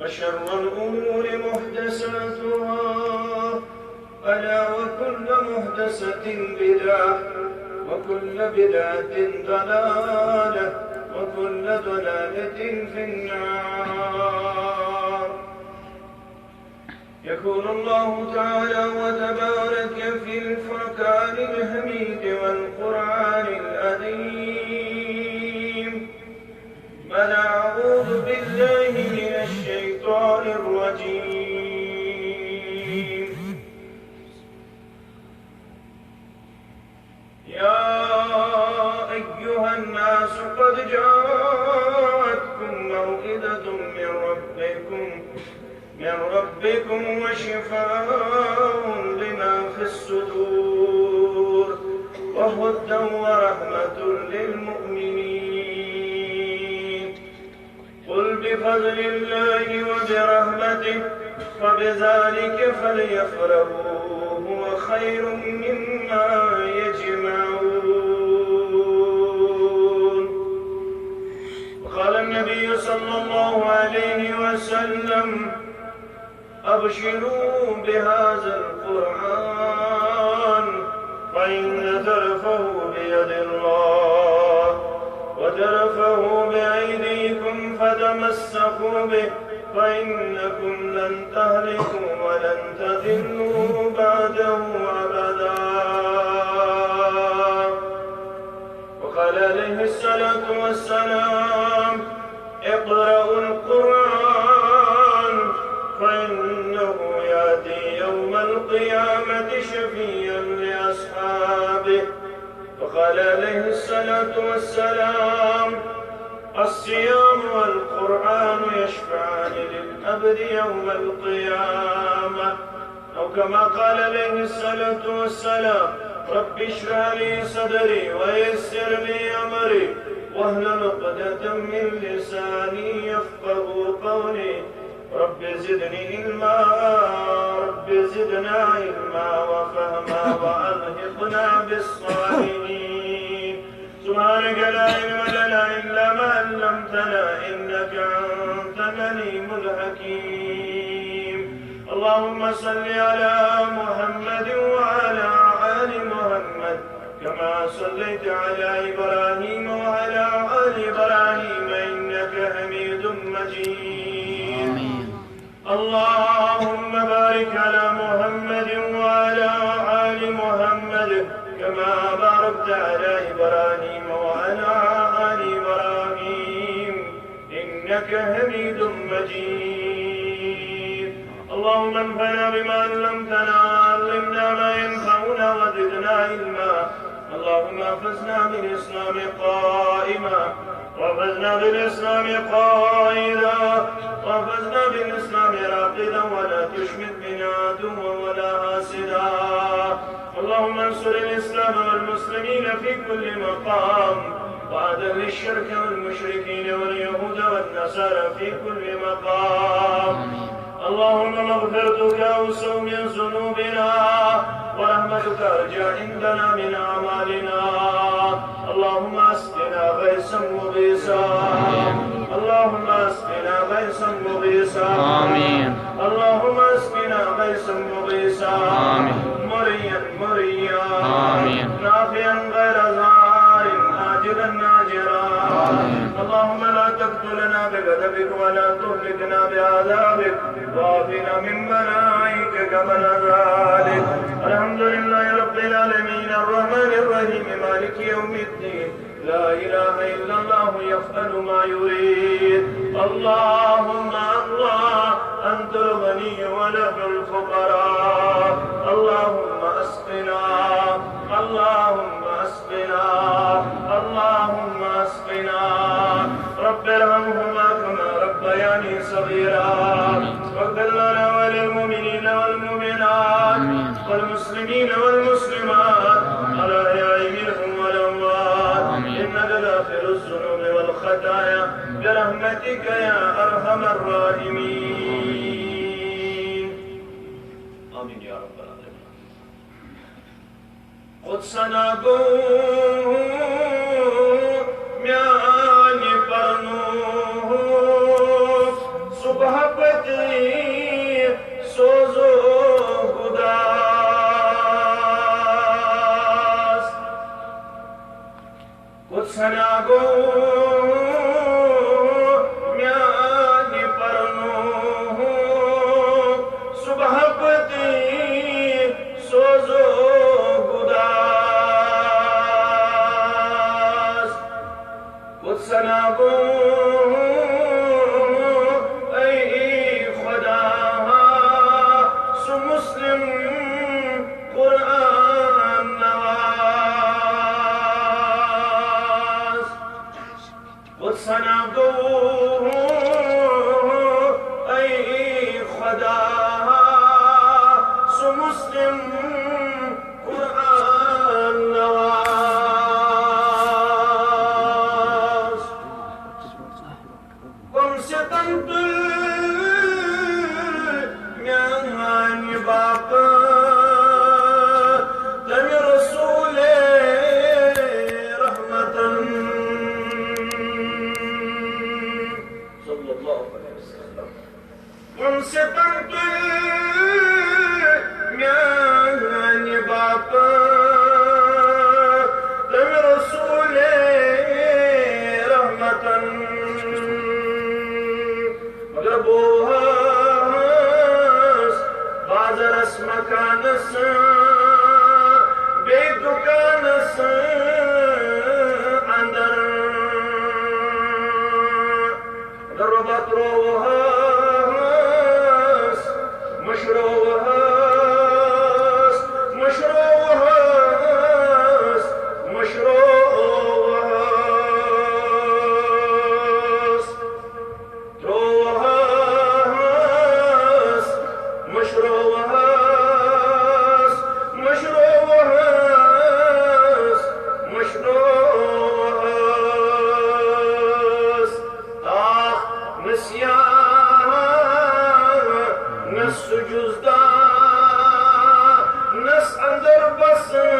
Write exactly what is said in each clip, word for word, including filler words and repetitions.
وشر الأمور محدثاتها، ألا وكل محدثة بدعة، وكل بدعة ضلالة، وكل ضلالة في النار. يقول الله تعالى وتبارك في الفرقان الحميد والقرآن العظيم: بل أعوذ بالله من الشيطان الرجيم. يا أيها الناس، قد جاءتكم موعظة من ربكم، من ربكم وشفاء لما في الصدور وهدى ورحمة للمؤمنين. قل بفضل الله وبرحمته فبذلك فليفرحوا هو خير مما يجمعون. وقال النبي صلى الله عليه وسلم: أبشروا بهذا القرآن، فإن طرفه بيد الله، وطرفه بأيديكم، فتمسكوا به، فإنكم لن تهلكوا ولن تضلوا بعده أبدا. وقال عليه الصلاة والسلام: اقرأوا القرآن، فإنه يأتي يوم القيامة شفيعا لأصحابه. وقال عليه الصلاة والسلام: الصيام والقرآن يشفعان للعبد يوم القيامة. أو كما قال عليه الصلاة والسلام: رب اشرح لي صدري ويسر لي أمري واحلل عقدة من لساني يفقهوا قولي. رب زدني علما، رب زدنا علما وفهما وألحقنا بالصالحين. سبحانك لا علم لنا إلا ما علمتنا إنك أنت العليم الحكيم. اللهم صل على محمد وعلى آل محمد كما صليت على إبراهيم وعلى آل إبراهيم إنك حميد مجيد. آمين. اللهم بارك على محمد وعلى آل محمد كما باركت على إبراهيم وعلى آل إبراهيم إنك حميد مجيد. اللهم انفعنا بما علمتنا وعلمنا ما ينفعنا وزدنا علما. اللهم احفظنا بالإسلام قائما، واحفظنا بالإسلام قائدا، واحفظنا بالإسلام راقدا، ولا تشمت بنا عدوا ولا حاسدا. اللهم انصر الإسلام والمسلمين في كل مقام، وأذل الشرك والمشركين واليهود والنصارى في كل مقام. اللهم مغفرتك أوسع من ذنوبنا، ورحمتك أرجى عندنا من أعمالنا. اللهم اسقنا غيثا مغيثا. اللهم اسقنا غيثا مغيثا. آمين. اللهم اسقنا غيثا مغيثا. آمين. مريا مريا. آمين. نافعا غير ضار، عاجلا ناجرا. آمين. اللهم لا تقتلنا بغضبك ولا تهلكنا بعذابك، وعافنا من بلائك قبل ذلك. الحمد لله رب العالمين، الرحمن الرحيم، مالك يوم الدين، لا إله إلا الله يفعل ما يريد. اللهم الله، أنت الغني ونحن الفقراء. اللهم أسقنا، اللهم أسقنا، اللهم أسقنا. رب ارحمهما كما ربياني صغيرا. واغفر لنا وللمؤمنين والمؤمنات، والمسلمين والمسلمات، الأحياء منهم والأموات، إنك غافر الذنوب والخطايا، برحمتك يا أرحم الراحمين. آمين يا رب العالمين. قدسنا گو میانہِ پرنُک صبح کم سے کم تُلۍ میانہِ باپتھ تٔمۍ رسول رحمتن۔ مگر بہٕ اوسُس بازرس مکانس بیٚیہِ دُکانس اندر۔ رۄبہ ترٛووہس، مٔشرووہس، مٔشرووہس، مٔشرووہس۔ ترٛووہس، مٔشرووہس، مٔشرووہس، مٔشرووہس۔ آہ، نسیانس سجدانس اندر بسن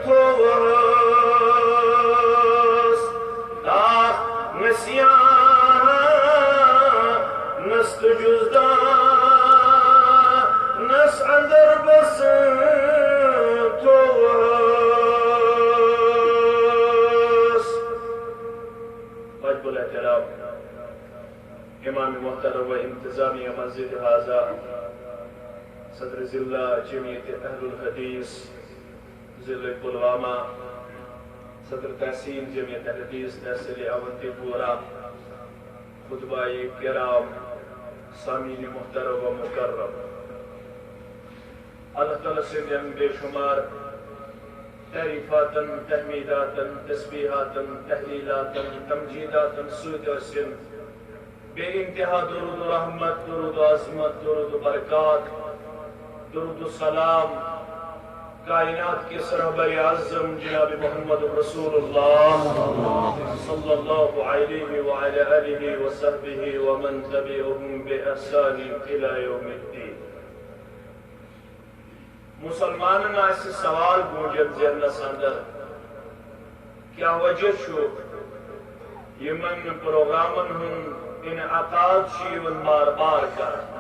تھووہس۔ آہ، نسیانس تہٕ جزدانس اندر بسن تھووہس۔ واجب الاحترام امام محترم و انتظامیہ مسجد ہذا، صدر ضلع جمعیت اہل الحدیث ضلع پلوامہ، صدر تحصیل جمعیت اہل حدیث تحصیل اونتی پورہ، خطبہ کرام، سامعین محترم و مکرم، اللہ تعالیٰ سٕنٛدٮ۪ن بے شمار تعریفاتن، تحمیداتن، تسبیحاتن، تحلیلاتن، تمجیداتن سۭتۍ ٲسِن بے انتہا درود و رحمت، درود و عظمت، درود و برکات، درود و سلام کائنات کِس رہبر اعظم جناب محمد رسول اللہ صلی اللہ علیہ وعلی آلہ وصحبہ ومن تبعهم بإحسان إلى يوم الدين۔ مسلمانن آسہِ سوال گوٗنجن ذہنس اندر، کیٛاہ وجہ چھُ یِمن پروگرامن ہُنٛد انعقاد چھُ یِوان بار بار کرنہٕ؟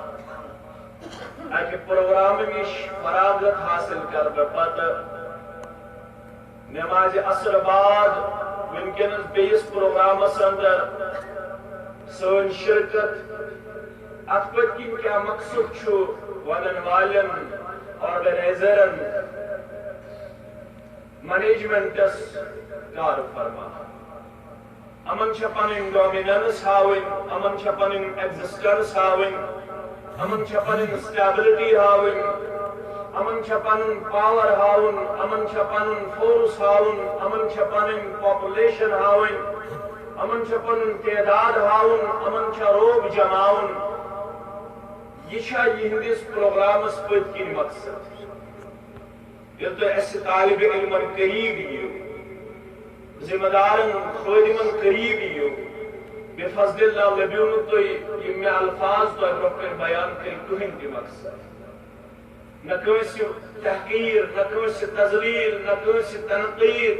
اکہِ پروگرامہٕ نِش فراغت حٲصِل کرنہٕ پتہٕ نمازِ عصر بعد وٕنکیٚنس بیٚیِس پروگرامس اندر سٲنۍ شرکت، اتھ پٔتۍ کِنۍ کیٛاہ مقصد چھُ ونن والٮ۪ن، آرگنائزرن، مینجمنٹس کار فرما؟ یِمن چھےٚ پنٕنۍ ڈومیننس ہاوٕنۍ، یِمن چھےٚ پنٕنۍ ایگزسٹنس ہاوٕنۍ، یِمن چھےٚ پنٕنۍ اسٹیبلٹی ہاوٕنۍ، یِمن چھےٚ پنُن پاور ہاوُن، یِمن چھےٚ پنُن فورس ہاوُن، یِمن چھےٚ پنٕنۍ پاپولیشن ہاوٕنۍ، یِمن چھےٚ پنُن تعداد ہاوُن، یِمن چھےٚ روب جماوُن۔ یہِ چھا یِہنٛدِس پروگرامس پٔتۍ کِنۍ مقصد؟ ییٚلہِ تُہۍ اَسہِ طالب علمن قریب یِیِو، ذمہ دارن، خٲدمن قریب یِیِو، بے فضل اللہ لٔبِو نہٕ تُہۍ یِم مےٚ الفاظ تۄہہِ برٛونٛہہ کَنہِ بیان کٔرۍ کٕہٕنۍ تہِ مقصد۔ نہ کٲنٛسہِ تحقیر، نہ کٲنٛسہِ تذلیل، نہ کٲنٛسہِ تنقید،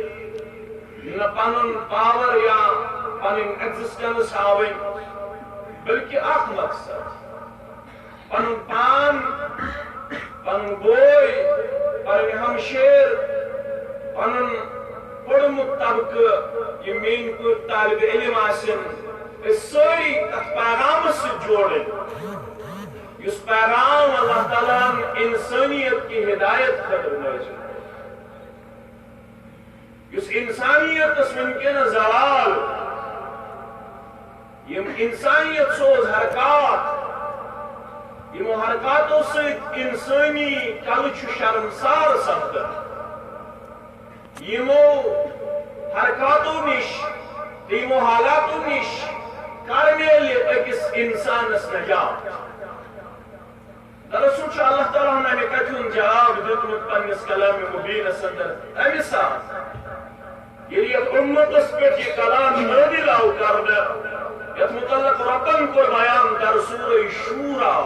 نہ پنُن پاور یا پنٕنۍ ایگزسٹنس ہاوٕنۍ، بلکہ اکھ مقصد، پنُن پان، پنُن بوے، پنٕنۍ ہمشیر، پنُن پوٚرمُت طبقہٕ، یِم میٲنۍ پٲٹھۍ طالب علم آسن، أسۍ سٲری تتھ پیغامس سۭتۍ جوڑٕنۍ، یُس پیغام اللہ تعالیٰ ہن انسانیت کی ہدایت خٲطرٕ نٲزِل کوٚر، یُس انسانیتس وٕنکیٚنس زوال، یِم انسانیت سوز حرکات، یِمو حرکاتو سۭتۍ انسٲنی کلہٕ چھُ شرمسار سپدان۔ یِمو حرکاتو نِش تہٕ یِمو حالاتو نِش کر میلہِ أکِس انسانس نجات؟ دراصل چھُ اللہ تعالیٰ ہن امہِ کتھِ ہُنٛد جواب دیُتمُت پننِس کلام مبینس اندر، امہِ ساتہٕ ییٚلہِ یتھ اُمتس پٮ۪ٹھ یہِ کلام نٲزِل آو کرنہٕ، یتھ متعلق رۄبن کوٚر بیان در سورہ شورا،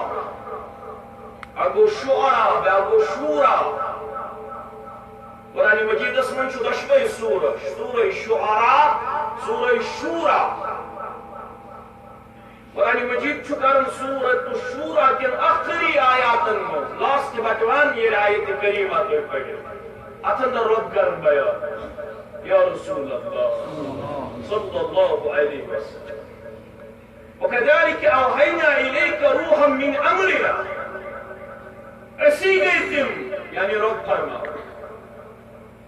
اگو شعرا، بیاکھ گوٚو شورا۔ قرآن مجیدس منٛز چھُ دۄشوے سورہ، سورہ شعرا، سورہ شورا۔ قرآن مجید چھُ کران سورۃ الشورا کٮ۪ن ٲخری آیاتن منٛز، لاسٹ بچوان ییٚلہِ آیت کریمہ تُہۍ پٔرِو، اتھ اندر رۄب کران بیان، یا رسول اللہ صلی اللہ علیہ وسلم۔ وَكَذَلِكَ أَوْحَيْنَا إِلَيْكَ رُوحًا مِنْ أَمْرِنَا۔ أسی گٔے تِم، یعنی رۄب فرماوان،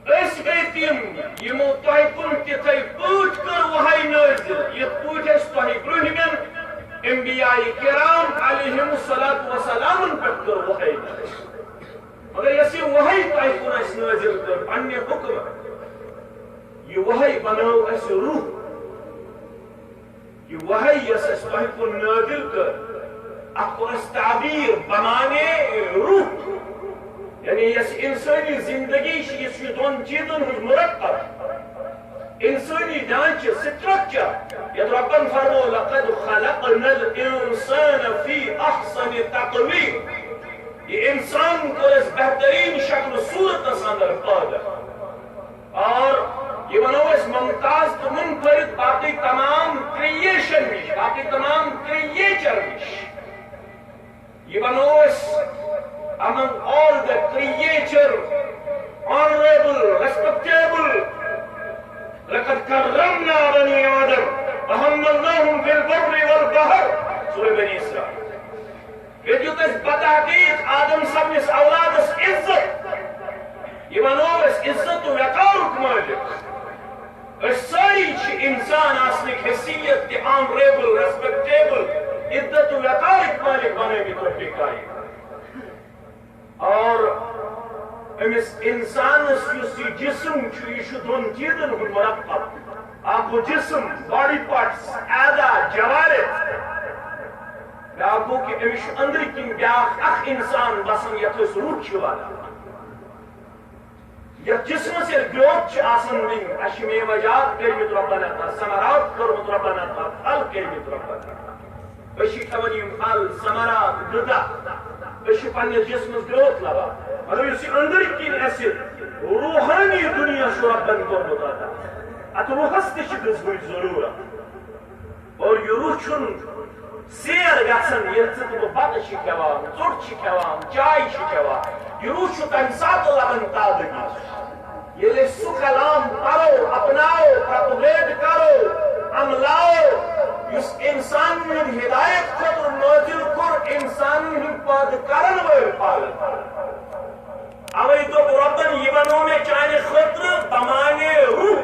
أسۍ گٔے تِم، یِمو تۄہہِ کُن تِتھے پٲٹھۍ کٔر وحی نٲزِل، یِتھ پٲٹھۍ اَسہِ تۄہہِ برٛونٛہمٮ۪ن انبیاء کرام علیہم الصلوۃ والسلامن پٮ۪ٹھ کٔر وحی نٲزِل۔ مگر یۄس یہِ وحی تۄہہِ کُن اَسہِ نٲزِل کٔر پننہِ حُکمہٕ، یہِ وحی بنٲو اَسہِ روح۔ یہِ وحی یۄس اَسہِ تۄہہِ کُن نٲزِل کٔر، اَتھ کوٚر اَسہِ تعبیٖر بمعنی روح۔ یعنی یۄس اِنسٲنی زندگی چھِ، یہِ چھُ دۄن چیٖزن ہُنٛد مرکب۔ اِنسٲنی ڈھانچہٕ، سٹرکچر، یَتھ رۄبن فرموو، "لَقَدْ خَلَقْنَا الْإِنسَانَ فِي أَحْسَنِ تَقْوِيمٍ"۔ یہِ اِنسان کوٚر اَسہِ بہتریٖن شکل صوٗرتس اندر پٲدٕ۔ اور یہِ بنوو اَسہِ ممتاز تہٕ منفرد باقٕے تمام کریشن نِش، باقٕے تمام کریچر نِش۔ یہِ بنوو اَسہِ among all the creature honorable, respectable۔ لقد کرمنا بنی آدم وحملناہم فی البر والبحر۔ سورہ بنی اسرائیل۔ بیٚیہِ دیُت اَسہِ بتحقیق آدم صٲبنِس اولادس عزت۔ یہِ بنوو اَسہِ عزت و وقارُک مٲلِک۔ أسۍ سٲری چھِ اِنسان آسنٕکۍ حیثیت تہِ آنریبل، ریسپیکٹیبل، عزت و وقارٕکۍ مٲلِک بنٲومٕتۍ رۄبِ کائنات۔ اور أمِس اِنسانس یُس یہِ جسم چھُ، یہِ چھُ دۄن چیٖزن ہُنٛد مرکب۔ اکھ گوٚو جسم، باڈی پارٹس، اعضا، جوارح۔ بیٛاکھ گوٚو کہِ أمِس چھُ أنٛدرٕ کِنۍ بیٛاکھ اکھ اِنسان بسان، یَتھ أسۍ روح چھِ وَنان۔ یَتھ جسمس ییٚلہِ گروتھ چھِ آسان دِنۍ، اَسہِ چھِ میوٕ جات کٔرمٕتۍ رۄبن عطا، ثمرات کوٚرمُت رۄبن عطا، پھل کٔرمٕتۍ رۄبن عطا۔ أسۍ چھِ کھٮ۪وان یِم پھل، ثمرات، غذا۔ أسۍ چھِ پننِس جسمس گروتھ لبان۔ مگر یُس یہِ أنٛدرٕ کِنۍ اَسہِ روحٲنی دُنیا چھُ رۄبن کوٚرمُت عطا، اَتھ روحس تہِ چھِ غذہٕچ ضروٗرت۔ اور یہِ روح چھُنہٕ سیر گژھان، ییٚلہِ ژٕ تہٕ بہٕ بتہٕ چھِ کھٮ۪وان، ژوٚٹ چھِ کھٮ۪وان، چاے چھِ چٮ۪وان۔ یہِ روح چھُ تَمہِ ساتہٕ لبان تازگی، ییٚلہِ أسۍ سُہ کلام پرو، اپناو، پرپگیٹ کرو، عملاو، یُس اِنسانن ہٕنٛدِ ہدایت خٲطرٕ نٲزِل کوٚر، اِنسانن ہُنٛد پٲدٕ کرن وٲلۍ پالن۔ اوے دوٚپ رۄبن، یہِ بنوو مےٚ چانہِ خٲطرٕ بمانِ روح۔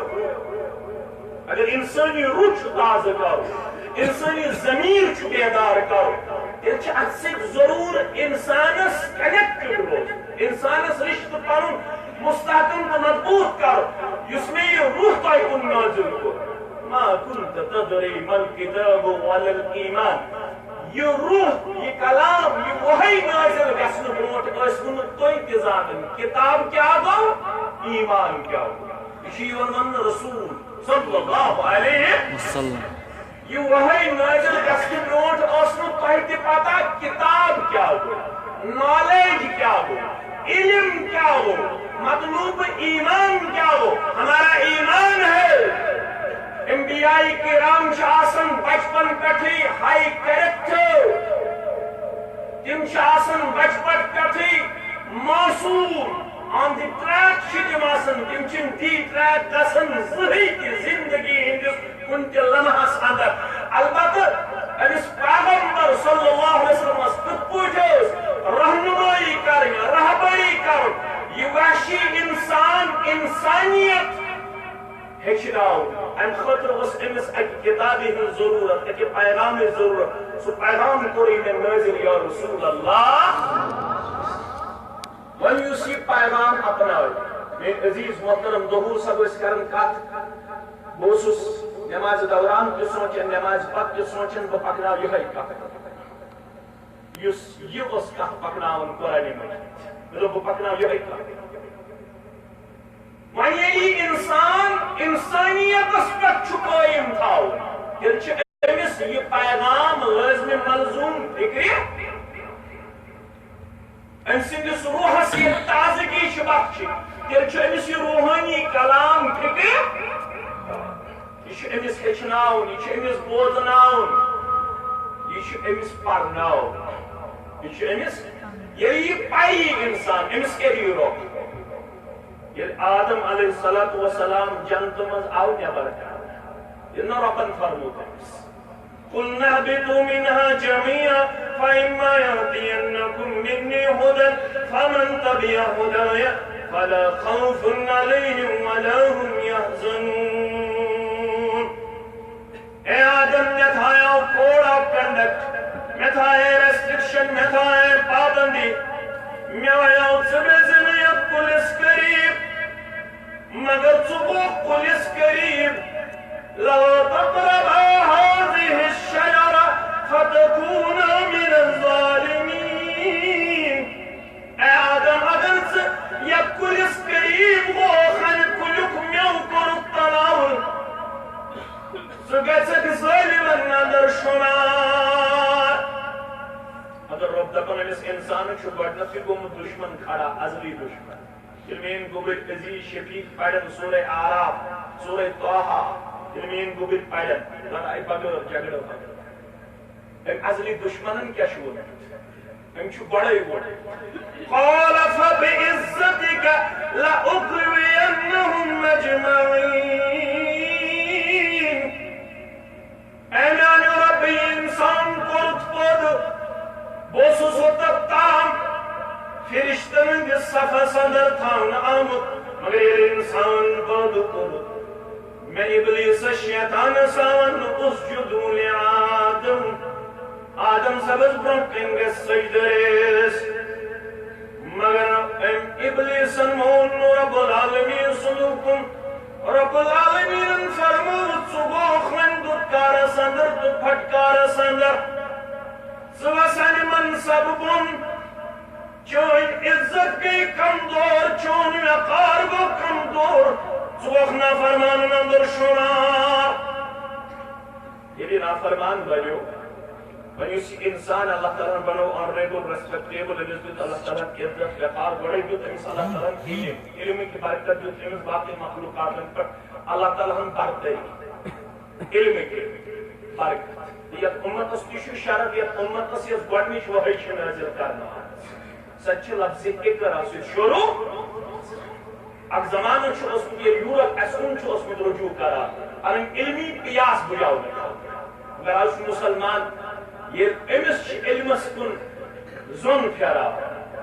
اگر انسٲنی روح چھُ تازٕ کرُن، انسٲنی ضمیر چھُ بیدار کرُن، تیٚلہِ چھُ اتھ سۭتۍ ضروٗر انسانس کنیکٹڈ روزُن، انسانس رشتہٕ پنُن مستحکم تہٕ مضبوط کرُن۔ یُس مےٚ یہِ روح تۄہہِ کُن نٲزِل کوٚر، ما كنت تدري ما الكتاب ولا الإيمان۔ یہِ روح، یہِ کلام، یہِ وحی نٲزِل گژھنہٕ برونٛٹھ ٲسوٕ نہٕ تُہۍ تہِ زانان کتاب کیٛاہ گوٚو، ایمان کیٛاہ گوٚو۔ یہِ چھُ یِوان وننہٕ رسول صلی اللہ علیہ وسلم۔ یہِ وحی نٲزِل گژھنہٕ برونٛٹھ ٲس نہٕ تۄہہِ تہِ پتہ کتاب کیٛاہ گوٚو، نالیج کیٛاہ گوٚو، علم کیٛاہ گوٚو، مطلوب ایمان کیٛاہ گوٚو۔ ہمارا ایمان ہے۔ انبیاء کرام چھِ آسان بچپن پٮ۪ٹھٕے ہائی کریکٹر، تِم چھِ آسان بچپن پٮ۪ٹھٕے معصوم، آن دی ٹریک چھِ تِم آسان، تِم چھِنہٕ ڈی ٹریک گژھان زٕہٕے تہِ زندگی ہٕنٛدِس کُنہِ تہِ لمحس اندر۔ البتہ أمِس پیغمبر صلی اللہ علیہ وسلمس کِتھ پٲٹھۍ ٲس رہنمٲیی کرٕنۍ، رہبری کرُن، یہِ وحشی انسان، انسانیت ہیٚچھناوُن۔ امہِ خٲطرٕ ٲس أمِس اکہِ کِتابہِ ہٕنٛز ضروٗرت، اکہِ پیغامٕچ ضروٗرت۔ سُہ پیغام کوٚرُے مےٚ نٲزِل یا رسول اللہ۔ وۄنۍ یُس یہِ پیغام اپناوِ، میٲنۍ عزیز محترم ظہور صٲب ٲسۍ کران کتھ، بہٕ اوسُس نمازِ دوران تہِ سونٛچان، نمازِ پتہٕ تہِ سونٛچان، بہٕ پکناو یِہے کتھ۔ یُس یہِ اوس کتھ پکناوان قرآن مجید، مےٚ دوٚپ، بہٕ پکناو یِہے کتھ۔ وۄنۍ ییٚلہِ یہِ انسان انسانیتس پٮ۪ٹھ چھُ قٲیِم تھاوُن، تیٚلہِ چھُ أمِس یہِ پیغام لٲزمِ ملزوم فکرِ۔ أمۍ سٕنٛدِس روحس ییٚلہِ تازگی چھِ بخشِنۍ، تیٚلہِ چھُ أمِس یہِ روحٲنی کلام فکرِ۔ یہِ چھُ أمِس ہیٚچھناوُن، یہِ چھُ أمِس بوزناوُن۔ چھُ أمِس پرناو، یہِ چھُ أمِس، ییٚلہِ یہِ پَیہِ اِنسان، أمِس کیٛاہ دِیہِ رۄب؟ ییٚلہِ آدم علیہ الصلوۃ والسلام جنتہٕ منٛز آو نٮ۪بر، ییٚلہِ نہٕ رۄبن فرموو تٔمِس، قلنا اهبطوا منها جميعا فإما يأتينكم مني هدى فمن تبع هداي فلا خوف عليهم ولا هم يحزنون۔ اے آدم، مےٚ تھایو کوڈ آف کنڈکٹ، مےٚ تھایے ریسٹرکشن، مےٚ تھایے پابندی، مےٚ وَنیو ژٕ گٔژھ نہٕ یَتھ کُلِس قریب، مگر ژٕ گوٚکھ کُلِس قریب، لا تقربا هذه الشجرة فتكونا من الظالمين۔ اے آدم، اگر ژٕ یَتھ کُلِس قریب گوٚکھ، اَمہِ کُلیُک مٮ۪وٕ کوٚرُکھ تناوُل، ژٕ گژھکھ ظٲلمن اندر شُمار۔ مگر رۄب دپان، أمِس اِنسانس چھُ گۄڈٕنیتھٕے گوٚمُت دُشمن کھڑا، ازلی دُشمن۔ ییٚلہِ میٲنۍ گوٚبٕرۍ عزیز شفیق پرن سورہ آراف، سورہ طٰہٰ، ییٚلہِ میٲنۍ گوٚبٕرۍ پرن، لڑایہِ بغٲر، جھگڑٕ بغٲر، أمۍ ازلی دُشمنن کیٛاہ چھُ ووٚنمُت؟ أمۍ چھُ گۄڈَے ووٚنمُت، قال فبعزتك لأغوينهم أجمعين۔ اے میانہِ رۄبہٕ، یہِ اِنسان کوٚرُتھ پٲدٕ، بہٕ اوسُس اوٚتتھ تام فرشتن ہٕنٛدِس صفس اندر تھاونہٕ آمُت، مگر ییٚلہِ اِنسان پٲدٕ کوٚرُتھ، مےٚ ابلیسس شیطانس آو وننہٕ، اسجدوا لآدم، آدم صٲبس برونٛہہ کنہِ گژھِ سجدٕ ریز۔ مگر أمۍ ابلیسن مون نہٕ رب العالمین سُنٛد حُکم۔ رب العالمینن فرموو، ژٕ گوکھ وۄنۍ دُتکارس اندر تہٕ پھٹکارس اندر، ژٕ وس انہِ منصب بۄن، چٲنۍ عزت گٔے کمزور، چون وقار گوٚو کمزور، ژٕ گوکھ نافرمانن اندر شُمار۔ ییٚلہِ نافرمان بنیو، وۄنۍ یُس یہِ اِنسان اللہ تعالیٰ ہن بنوو آنریبل، ریسپیکٹیبل، أمِس دیُت اللہ تعالیٰ ہن عزت، وقار، گۄڈَے دیُت أمِس اللہ تعالیٰ ہن علم، علمٕکۍ برکت دیُت أمِس باقٕے مخلوقاتن پٮ۪ٹھ اللہ تعالیٰ ہن برتری، علمٕکۍ برکت۔ یَتھ اُمتس تہِ چھُ شرف، یَتھ اُمتس یۄس گۄڈٕنِچ وحی چھِ نٲزِل کرنہٕ آمٕژ۔ سۄ تہِ چھِ لفظِ اقرا سۭتۍ شروع۔ اکھ زمانہٕ چھُ اوسمُت، ییٚلہِ یورپ اَسہِ کُن چھُ اوسمُت رجوع کران، پنٕنۍ علمی پیاس بجاونہٕ خٲطرٕ۔ مگر آز چھُ مُسلمان، ییٚلہِ أمِس چھِ علمس کُن زوٚن پھیران،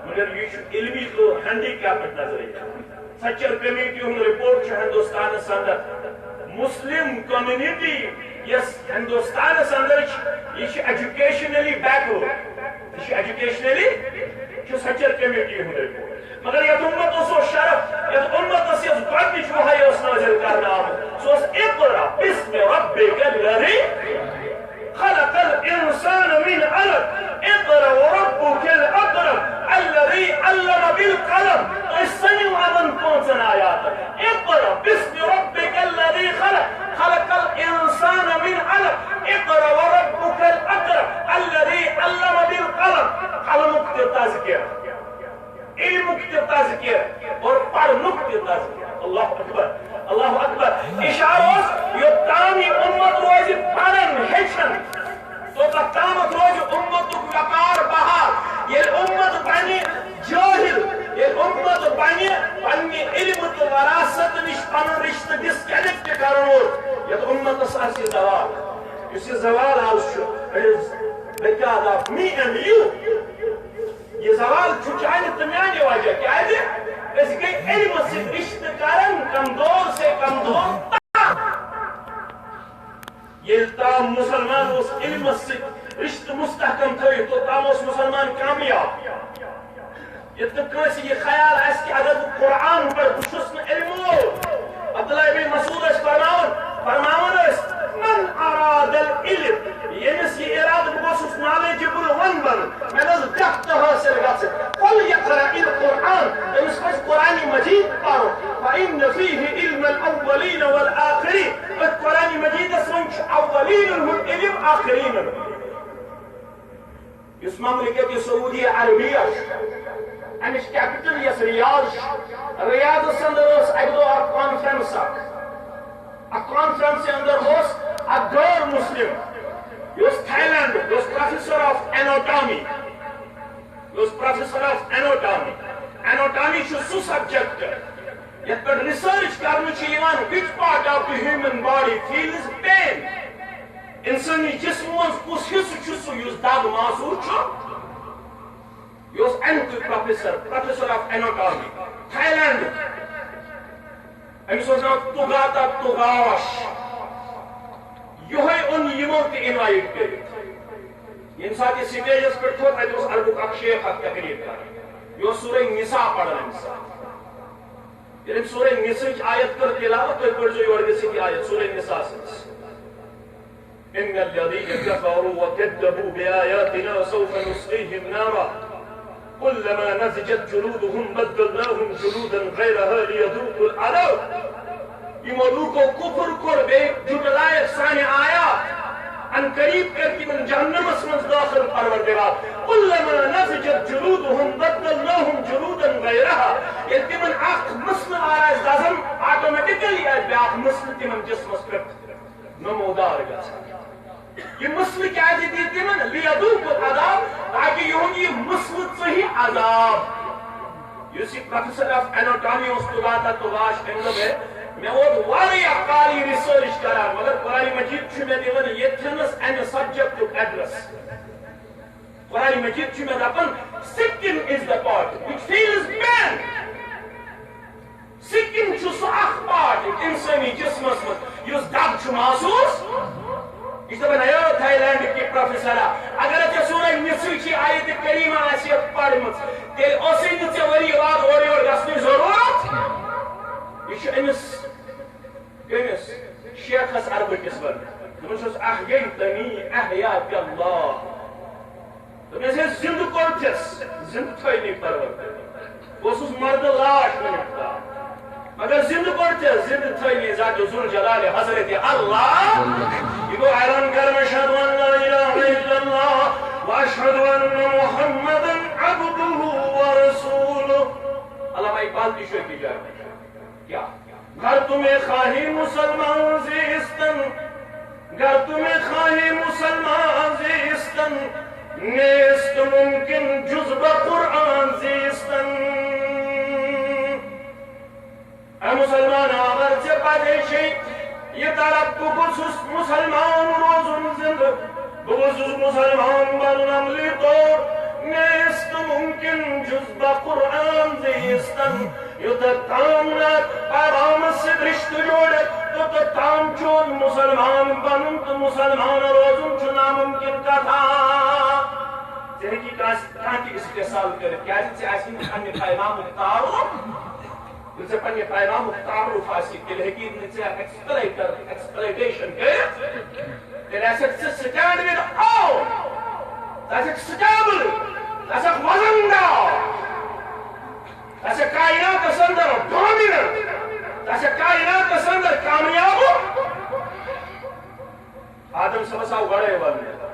مگر یہِ چھُ علمی طور ہینڈی کیپڈ نظر یِوان۔ سچل کمیٹی ہُنٛد رپورٹ چھُ ہندوستانس اندر مسلم کمیونٹی یۄس ہندوستانس اندر چھِ، یہِ چھِ ایجوکیشنلی بیکورڈ۔ یہِ چھُ ایجوکیشنلی، چھُ سچل کمیٹی ہُنٛد رپورٹ۔ مگر یتھ اُمتس اوس شرف، یتھ اُمتس یۄس گۄڈٕنِچ وحی ٲس نٲزِل کرنہٕ آمٕژ، سُہ اوس اقرا باسم ربک الذی خلق الانسان من علق، اقرا وربک الاکرم الذی علم بالقلم۔ تُہۍ سٔنِو یِمن پانٛژن آیاتن۔ اقرا باسم ربک الذی خلق، خلق الانسان من علق، اقرا وربک الاکرم الذی علم بالقلم۔ قلمُک تہِ تذکرہ، علمُک تہِ تذکرہ اور پرنُک تہِ تذکرہ۔ اللہ اکبر، اللہ اکبر۔ اشارٕ اوس، یوٚتام یہِ اُمت روزِ پران ہیٚچھان، توٚتتھ تامَتھ روزِ اُمتُک وقار بحال۔ ییٚلہِ اُمت بنہِ جٲہِل، ییٚلہِ اُمت بنہِ پننہِ علمہٕ تہٕ وراثت نِش پنُن رشتہٕ ڈسکنیکٹ کرن وول، یتھ اُمتس آسہِ یہِ زوال۔ یُس یہِ زوال آز چھُ، it is because of me and you۔ یہِ زوال چھُ چانہِ تہٕ میانہِ وجہ۔ کیازِ؟ أسۍ گٔے علمہٕ سۭتۍ رشتہٕ کران کمزور سے کمزور۔ ییٚلہِ تام مُسلمان اوس علمس سۭتۍ رشتہٕ مستحکم تھٲوِتھ، توٚتام اوس مُسلمان کامیاب۔ ییٚتہِ نہٕ کٲنٛسہِ یہِ خیال آسہِ کہِ اگر بہٕ قرآن پرٕ، بہٕ چھُس نہٕ علم وول۔ عبداللہ ابن مسعود ٲسۍ فرماوان، فرماوان ٲسۍ، من اراد العلم، ییٚمِس یہِ ارادٕ بہٕ گوٚژھُس نالیجبل ون بنُن، مےٚ گٔژھ دقت حٲصِل گژھٕنۍ۔ فلیقرأ القرآن، تٔمِس پزِ قرآن مجید پرُن۔ فإن فيه علم الأولين والآخرين۔ أتھۍ قرآن مجیدس منٛز چھُ اولینن ہُنٛد علم، آخرینن ہُنٛد۔ یُس مملکت سعودی عربیہ چھُ، امِچ کیپٹل یۄس ریاض چھِ، ریاضس اندر ٲس اکہِ دۄہ اکھ کانفرنس اکھ۔ اتھ کانفرنسہِ اندر اوس اکھ غٲر مسلم، یہِ اوس تھائی لینڈُک، یہِ اوس پروفیسر ایناٹامی، یہِ اوس پروفیسر آف ایناٹامی۔ ایناٹامی چھُ سُہ سبجیکٹ یتھ پٮ۪ٹھ ریسرچ کرنہٕ چھِ یِوان، which part of the human body feels pain۔ انسٲنی جسمہٕ منٛز کُس حصہٕ چھُ سُہ یُس دگ محسوس چھُ؟ یہِ اوس اَمیُک پروفیسر، پروفیسر آف ایناٹامی، تھائی لینڈُک۔ أمِس اوس ناو تُگاتا تُگاوش۔ یِہوٚے اوٚن یِمو تہِ انوائٹ کٔرِتھ۔ ییٚمہِ ساتہٕ یہِ سٹیجس پٮ۪ٹھ کھوٚت، اَتہِ اوس عربُک اکھ شیخ اکھ تقریر کران۔ یہِ اوس سورہ نساء پران اَمہِ ساتہٕ۔ ییٚلہِ أمۍ سورہ نساءٕچ آیت کٔر تلاوت، تُہۍ پٔرۍزیو یورٕ گٔژھِتھ یہِ آیت، سورہ نساء سٕنٛز۔ إن الذين كفروا وكذبوا بآياتنا سوف نصليهم نارا كلما نضجت جلودهم بدلناهم جلودا غيرها ليذوقوا العذاب۔ یِمو لوٗکو کُفر کوٚر، بیٚیہِ جُٹلایَکھ سانہِ آیات، ان قریب کَرِ تِمن جہنمس منٛز دٲخل پروردگار۔ كلما نضجت جلودهم بدلناهم جلودا غيرها۔ ییٚلہِ تِمن اکھ مٕسلہٕ آسہِ دزان، آٹومیٹکلی آسہِ بیٛاکھ مٕسلہٕ تِمن جسمس پٮ۪ٹھ نمودار گژھان۔ یہِ مٕسلہٕ کیٛازِ دِتۍ تِمن؟ لِیَذُوقُوا الْعَذَابَ، تاکہِ یِہُنٛد یہِ مٕسلہٕ ژٔہہِ عذاب۔ یُس یہِ پروفیسر آف ایناٹامی اوس، تُگاتا تُگاش، أمۍ دوٚپ، ہے، مےٚ ووت واریاہ کال یہِ ریسرچ کران، مگر قرآن مجید چھُ مےٚ دِوان ییٚتھٮ۪نس اَمہِ سبجیکٹُک ایڈریس۔ قرآن مجید چھُ مےٚ دَپان، skin is the part which feels pain۔ Skin چھُ سُہ اکھ پارٹ انسٲنی جسمس منٛز یُس دگ چھُ محسوس۔ یہِ چھُ دَپان، ہے تھائی لینڈٕکۍ پروفیسرا، اگر ژےٚ سورہ نساءٕچ آیت کریمہ آسہِ ہے پرمٕژ، تیٚلہِ ٲسٕے نہٕ ژےٚ ؤری واد اورٕ یورٕ گژھنٕچ ضروٗرت۔ یہِ چھُ أمِس کٔمِس؟ شیخس عربہٕ کِس ونان۔ دوٚپمَس، "أحييتني أحياك الله۔" دوٚپمَس، "ہے، زِندٕ کوٚرتھَس، زِندٕ تھٲینی پروردگار۔ بہٕ اوسُس مردٕ لاش وٕنیُک تام، مگر زِندٕ کوٚرتھَس، زِندٕ تھٲینی ذات ذوالجلال حضرت اللہ۔" یہِ گوٚو اعلان کران، "أشهد أن لا إله إلا الله وأشهد أن محمدا عبده ورسوله۔" علامہ اقبال تہِ چھُ أکِس جایہِ۔ کیا؟ گر تو می‌خواهی مسلمان زیستن، گر تو می‌خواهی مسلمان زیستن، نیست ممکن جز به قرآن زیستن۔ اے مسلمان، اگر ژےٚ پَزے چھے یہِ طلب، بہٕ گوٚژھُس مسلمان روزُن زِندٕ، بہٕ گوٚژھُس مسلمان بنُن عملی طور، نیست ممکن جز به قرآن زیستن۔ یوٚتتھ تام نہٕ پیغامس سۭتۍ رشتہٕ جوڑتھ، توٚتتھ تام چون مسلمان بنُن تہٕ مسلمان روزُن چھُ ناممکن کتھا۔ ژےٚ ہیٚکی کٲنٛسہِ کانٛہہ تہِ استحصال کٔرِتھ، کیازِ ژےٚ آسی نہٕ پننہِ پیغامُک تعارُف۔ ییٚلہِ ژےٚ پننہِ پیغامُک تعارُف آسی، تیٚلہِ ہیٚکی نہٕ ژےٚ ایکسپلائٹ کٔرِتھ، ایکسپلائٹیشن کٔرِتھ۔ تیٚلہِ آسکھ ژٕ سٹینڈ وِد آل، ژٕ آسکھ سٹیبل، ژٕ آسکھ وزن دار، ژٕ آسکھ کائناتس اندر ڈومیننٹ، ژٕ آسکھ کائناتس اندر کامیاب۔ آدم صٲبس آو گۄڈے وننہٕ،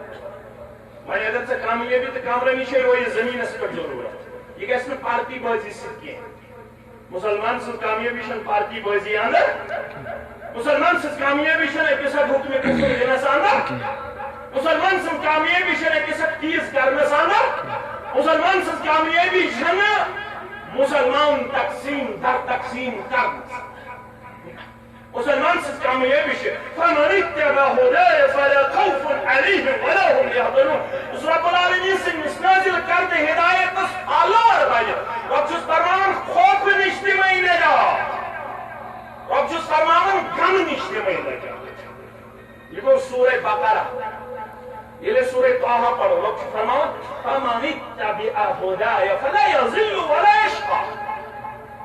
وۄنۍ اگر ژےٚ کامیٲبی تہٕ کامرٲنی چھے رویہِ زمینس پٮ۪ٹھ ضروٗرت، یہِ گژھِ نہٕ پارٹی بٲزی سۭتۍ کینٛہہ۔ مسلمان سٕنٛز کامیٲبی چھَنہٕ پارٹی بٲزی اندر۔ مسلمان سٕنٛز کامیٲبی چھَنہٕ أکِس اکھ حُکمِ کفر دِنَس اندر۔ مسلمان سٕنٛز کامیٲبی چھَنہٕ أکِس اکھ چیٖز کرنَس اندر۔ مسلمان سٕنٛز کامیٲبی چھَنہٕ مسلمان تقسیٖم در تقسیٖم کرنَس۔ مسلمان سٕنٛز کامیٲبی چھِ، "فمن اتبع هداي فلا خوف عليهم ولا هم يحزنون۔" یُس رب العالمین سٕنٛدِس نازل کردٕ ہدایتس آلار بنہِ، رب چھُس فرماوان، خوفہٕ نِش دِمے نجات۔ رب چھُس فرماوان، غمہٕ نِش دِمے نجات۔ یہِ گوٚو سورہ بقرہ۔ ییٚلہِ سورہ طٰہٰ پرو، رب چھُ فرماوان، "فمن اتبع هداي فلا يضل ولا يشقى۔"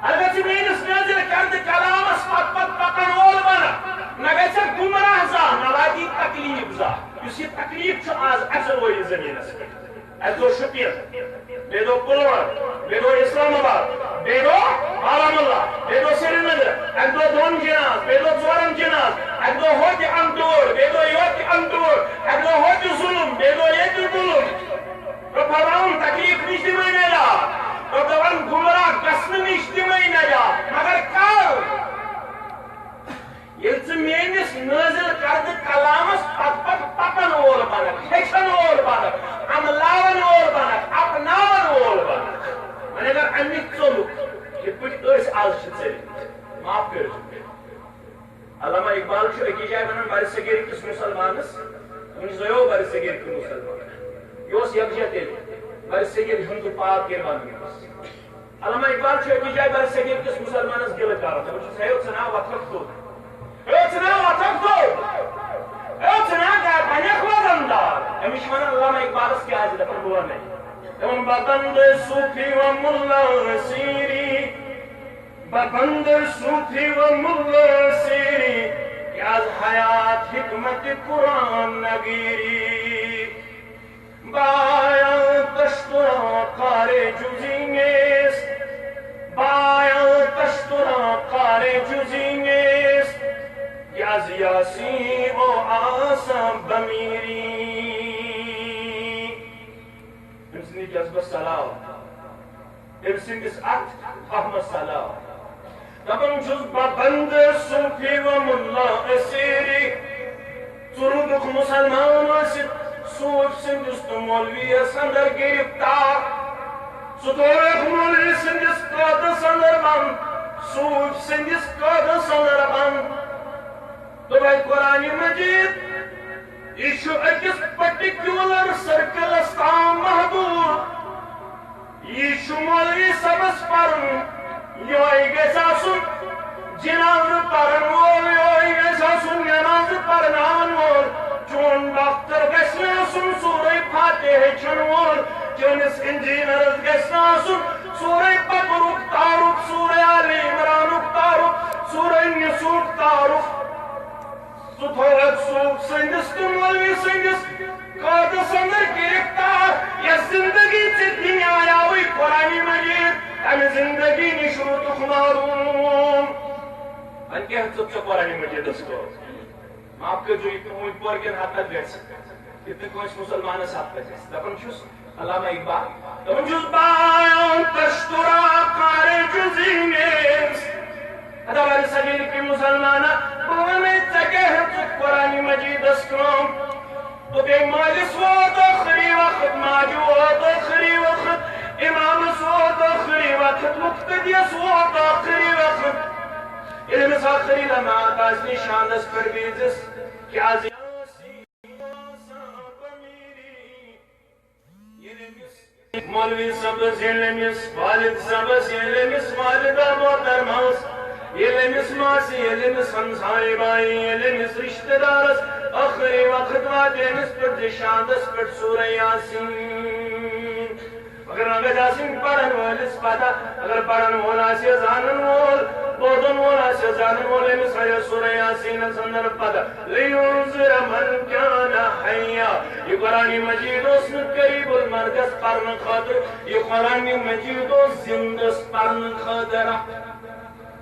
اگر ژٕ میٲنِس نازل کردٕ کلامس پتہٕ پتہٕ پکن وول بنکھ، نہ گژھکھ گمراہ زانٛہہ، نہ واتی تکلیف زانٛہہ۔ یُس یہِ تکلیف چھُ آز اَسہِ رویہِ زٔمیٖنس پٮ۪ٹھ۔ اَسہِ گوٚو شُپین، بیٚیہِ گوٚو پُلوامہ، بیٚیہِ گوٚو اسلام آباد، بیٚیہِ گوٚو بارہمولہ، بیٚیہِ گوٚو سرینگر، اَکہِ دۄہ دۄن جناز، بیٚیہِ دۄہ ژورن جناز، اَکہِ دۄہ ہوٚتہِ اَنٹوڑ، بیٚیہِ دۄہ یوٚتہِ اَنٹوڑ، اَکہِ دۄہ ہوٚتہِ ظُلُم، بیٚیہِ دۄہ ییٚتہِ ظُلُم۔ رۄب فرماوان، تکلیف نِش دِمے نجات۔ رۄب دپان، گمراہ گژھنہٕ نِش دِمے نجات۔ مگر کر؟ ییٚلہِ ژٕ میٲنِس نٲزِل کردٕ کلامس پتہٕ پتہٕ پکن وول بنکھ، ہیٚچھن وول بنکھ، عملہ یکجہ تیٚلہِ برصغیر ہندو پاک ایران منٛز۔ علامہ اقبال چھُ أکِس جایہِ برصغیر کِس مُسلمانس گِلہٕ کران، دَپان چھُس، "ہے، ژٕ نا وۄتھکھ توٚت۔ ہے، ژٕ نا وۄتھکھ توٚت۔ ہے، ژٕ نا گا-، بنکھ وزن دار۔" أمِس چھِ وَنان علامہ اقبالس کیٛازِ، دَپان، "بہٕ وَنَے۔" دَپان، "بہ بندِ صوفی و ملا سیری، بہ بندِ صوفی و ملا سیری، کہ از حیات حکمت قرآن نگیری۔" بایا تشترا کار جزی نیست، بایا تشترا کار جزی نیست، که از یاسی و آسا بمیری۔ أمۍ سٕنٛدِ جذبس سلام، أمۍ سٕنٛدِس اتھ فہمس سلام۔ دپان چھُس بہٕ بندٕ صوفی و ملا اسیری۔ ژٕ روٗدُکھ مُسلمان ٲسِتھ صوٗفۍ سٕنٛدِس تہٕ مولوی یَس اندر گِرفتار۔ ژٕ تھووُکھ مولوی سٕنٛدِس قٲدس اندر بند، صوٗفۍ سٕنٛدِس قٲدس اندر بند۔ دوٚپُکھ قرآن مجید، یہِ چھُ أکِس پٔٹِکیوٗلر سٔرکٕلس تام محدوٗد۔ یہِ چھُ مولوی صٲبس پرُن، یِہوٚے گژھِ آسُن جنازٕ پرن وول، یِہوٚے گژھِ آسُن نمازٕ پرناون وول۔ چون ڈاکٹر گژھِ نہٕ آسُن سورہ فاتحہ ہیٚچھن وول، چٲنِس انجینئرس گژھِ نہٕ آسُن سورہ بقرُک تعارُف، سورہ آل عمرانُک تعارُف، سورہ نساءُک تعارُف۔ ژٕ تھووکھ صوٗفۍ سٕنٛدِس تہٕ مولوی سٕنٛدِس قٲدس اندر گرفتار۔ یۄس زندگی ژےٚ دِنہٕ آیاوٕے قرآن مجید، تمہِ زندگی نِش روٗدُکھ محروٗم۔ وۄنۍ کیٛاہ ژوٚپ ژےٚ قرآن مجیدس کٲم؟ معاف کٔرۍزیو، یہِ تُہُنٛد پورکٮ۪ن حد تک گژھِ، یہِ تہِ کٲنٛسہِ مُسلمانس حد تک گژھِ۔ دپان چھُس، علامہ اقبال، دپان چھُس، "بایا تشترا کار جزی نیست۔" ادا ولی سبیل کی مسلمانا، بہٕ وَنے ژےٚ کیٛاہ ہیٚژٕکھ قرآن مجیدس کٲم؟ تہٕ بیٚیہِ مٲلِس ووت ٲخری وقت، ماجہِ ووت ٲخری وقت، امامس ووت ٲخری وقت، مقتدیس ووت ٲخری وقت۔ ییٚلہِ أمِس ٲخری لمحات آسہِ نِشانس پٮ۪ٹھ بیٖزِس، کیٛازِ؟ ییٚلہِ أمِس مولوی صٲبس، ییٚلہِ أمِس والد صٲبس، ییٚلہِ أمِس والدہ محترمہ ٲس، ییٚلہِ أمِس ماسہِ، ییٚلہِ أمِس ہمسایہِ بایہِ، ییٚلہِ أمِس رشتہٕ دارس ٲخری وقت واتہِ أمِس پٮ۪ٹھ زِ شاندس پٮ۪ٹھ سورہ یاسین۔ مگر وۄنۍ گژھِ آسٕنۍ پرن وٲلِس پتہ، اگر پرن وول آسہِ زانن وول، بوزن وول آسہِ زانن وول، أمِس ہایہِ سورہ یاسینس اندر پتہ۔ لِیُنذِرَ مَنْ كَانَ حَيًّا۔ یہِ قرآن مجید اوس نہٕ قریب المرگس پرنہٕ خٲطرٕ، یہِ قرآن مجید اوس زندس پرنہٕ خٲطرٕ۔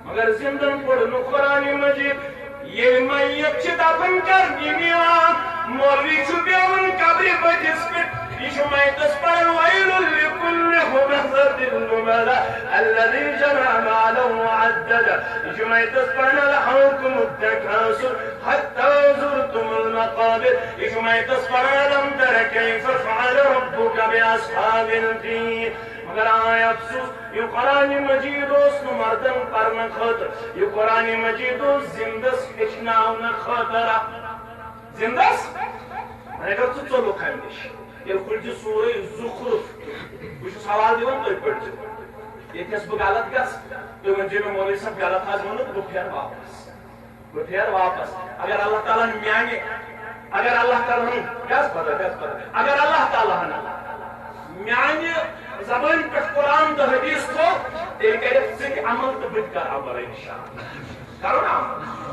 مگر زندن پوٚر نہٕ قرآن مجید۔ ییٚلہِ میت چھِ دفن کرنہِ نِوان، مولوی چھُ بیہوان قبرِ بٔٹھِس پٮ۪ٹھ، یہِ چھُ میتس پران، "وَيْلٌ لِكُلِّ هُمَزَةٍ لُمَزَةٍ الَّذِي جَمَعَ مَالًا وَعَدَّدَهُ"۔ یہِ چھُ میتس پران، "أَلْهَاكُمُ التَّكَاثُرُ حَتَّىٰ زُرْتُمُ الْمَقَابِرَ"۔ یہِ چھُ میتس پران، "أَلَمْ تَرَ كَيْفَ فَعَلَ رَبُّكَ بِأَصْحَابِ الْفِيلِ"۔ مگر آے افسوس، یہِ قرآن مجید اوس نہٕ مردن پرنہٕ خٲطرٕ، یہِ قرآن مجید اوس زندس ہیٚچھناونہٕ خٲطرٕ۔ زندس؟ وۄنۍ اگر ژٕ ژوٚلُکھ امہِ نِش، ییٚلہِ کھُلہِ زِ سورہ زخرف، بہٕ چھُس حوالہٕ دِوان، تُہۍ پٔرۍزیو۔ ییٚتہِ نَس بہٕ غلط گژھٕ، تُہۍ ؤنۍزیو مےٚ، "مولوی صٲب، غلط حظ ووٚنُتھ، بہٕ پھیرٕ واپس۔" بہٕ پھیرٕ واپس۔ اگر اللہ تعالیٰ ہن میانہِ، اگر اللہ تعالیٰ ہن، گژھ بدل، گژھ بدل۔ اگر اللہ تعالیٰ ہن میانہِ زبٲنۍ پٮ۪ٹھ قرآن تہٕ حدیث تھوٚو، تیٚلہِ کَرٮ۪کھ ژٕ تہِ عمل تہٕ بہٕ تہِ کَرٕ عمل، انشاءاللہ۔ کَرو نا عمل؟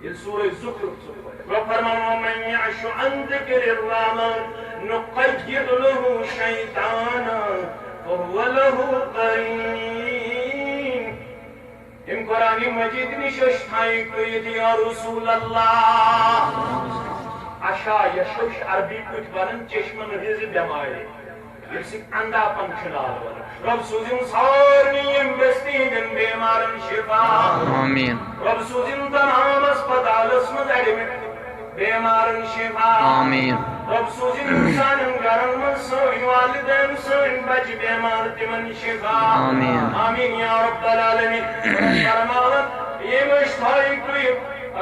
ییٚلہِ سورہ زخرف چھُ پَران، رۄب فرمان، "وَمَن يَعْشُ عَن ذِكْرِ الرَّحْمَٰنِ نُقَيِّضْ لَهُ شَيْطَانًا فَهُوَ لَهُ قَرِينٌ۔" أمۍ قرآن مجید نِش أچھ تھایِکھ تُہۍ ییٚتہِ، یا رسول اللہ۔ عشا یشو چھِ عربی پٲٹھۍ وَنان چشمَن ہٕنٛزِ بٮ۪مارِ، ییٚمہِ سۭتۍ اندھاپن چھُ ناو وَنان۔ رۄب سوٗزِن سارنٕے یِم بستی ہٕنٛدٮ۪ن بیمارن شفا۔ آمین۔ رۄب سوٗزِن تمام ہسپتالس منٛز ایڈمٹ بیمارن شفا۔ آمین۔ رۄب سوٗزِن سانٮ۪ن گرن منٛز سٲنۍ والدین، سٲنۍ بچہِ بیمار، تِمن شفا۔ آمین۔ آمین یا رب العالمین۔ فرماوان، ییٚمۍ أچھ تھایہِ تُہۍ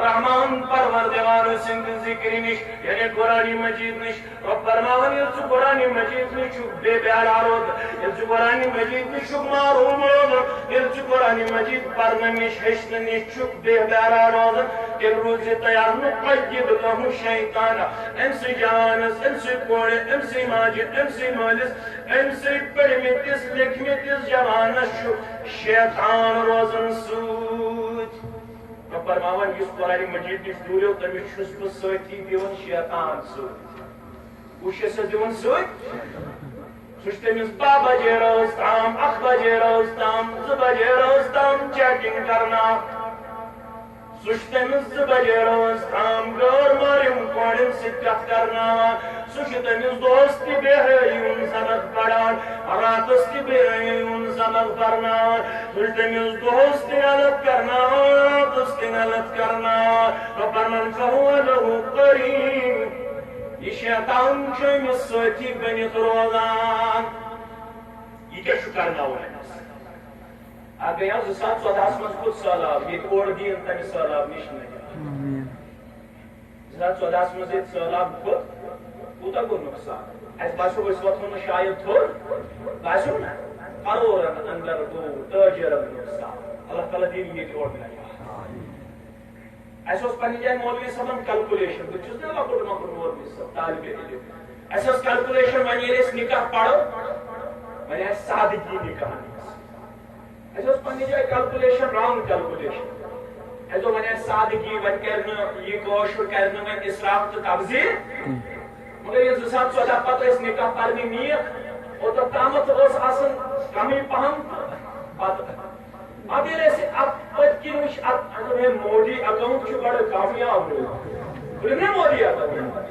رحمان پروردگار سٕنٛدِ ذِکرِ نِش، یعنی قرآن مجید نِش۔ رۄب فرماوان، ییٚلہِ ژٕ قرآن مجید نِش چھُکھ بے بیرار روزان، ییٚلہِ ژٕ قرآن مجید نِش چھُکھ محروم روزان، ییٚلہِ ژٕ قرآن مجید پرنہٕ نِش، ہیٚچھنہٕ نِش چھُکھ بے بیرار روزان، تیٚلہِ روٗزِ تیار، نُقیِّض لَہُ شَیطانًا، أمۍ سٕے جوانَس، أمۍ سٕے کورِ، أمۍ سٕے ماجہِ، أمۍ سٕے مٲلِس، أمۍ سٕے پٔرمٕتِس لیکھمٕتِس جوانَس چھُ شیطان روزان سۭتۍ۔ رۄب فرماوان، یُس قرآن مجید نِش دوٗریو، تٔمِس چھُس بہٕ سۭتی دِوان شیطان سۭتۍ۔ کُس چھُ سُہ دِوان سۭتۍ؟ سُہ چھُ تٔمِس باہ بجے رٲژ تام، اکھ بجے رٲژ تام، زٕ بجے رٲژ تام chatting کرناوان۔ سُہ چھُ تٔمِس زٕ بجے رٲژ تام غٲر محرم کورٮ۪ن سۭتۍ کتھ کرناوان۔ سُہ چھُ تٔمِس دۄہس تہِ بے حیٲیی ہُنٛد سبق پران، راتس تہِ بے حیٲیی ہُنٛد سبق پرناوان۔ سُہ چھُ تٔمِس دۄہس تہِ غلط کرناوان، راتس تہِ غلط کرناوان۔ رۄب فرماوان، فَهُوَ لَهُ قَرِينٌ۔ یہِ شیطان چھُ أمِس سۭتی بٔنِتھ روزان۔ یہِ کیٛاہ چھُ کرناوان أمِس؟ اَتھ گٔیو زٕ ساس ژۄدہَس منٛز کھوٚت سہلاب، ییٚتہِ اورٕ دِیِن تَمہِ سہلاب نِش نہٕ۔ آمین۔ زٕ ساس ژۄدہَس منٛز ییٚتہِ سہلاب کھوٚت، کوٗتاہ گوٚو نۄقصان؟ اَسہِ باسیو، أسۍ وۄتھو نہٕ شاید تھوٚد، باسیو نہ؟ کرورن اندر گوٚو تٲجرن نۄقصان۔ اللہ تعالیٰ دِیِن ییٚتہِ اورٕ نجات۔ اَسہِ اوس پننہِ جایہِ مولوی صٲبن calculation، بہٕ چھُس نہ لۄکُٹ مۄکُٹ مولوی صٲب، طالبِ علم۔ اَسہِ ٲس calculation، وۄنۍ ییٚلہِ أسۍ نکاح پرو، وۄنۍ آسہِ سادگی نکاحن ہٕنٛز۔ اَسہِ اوس پننہِ جایہِ calculation، wrong calculation۔ اَسہِ دوٚپ، وۄنۍ آسہِ سادگی، وۄنۍ کرِ نہٕ یہِ کٲشُر، کرِ نہٕ وۄنۍ اسراف تہٕ تبذیر۔ مگر ییٚلہِ زٕ ساس ژۄدہ پتہٕ أسۍ نکاح پرنہِ نِیَکھ، اوٚتتھ تامَتھ اوس آسان کمٕے پہم تہٕ پتہٕ پتہٕ ییٚلہِ اَسہِ اَتھ پٔتۍ کِنۍ وٕچھ، اَتھ، اَتھ دوٚپ، ہے، مودی account چھُ بڑٕ کامیاب روٗدمُت۔ بوٗزِو نا، مودی account۔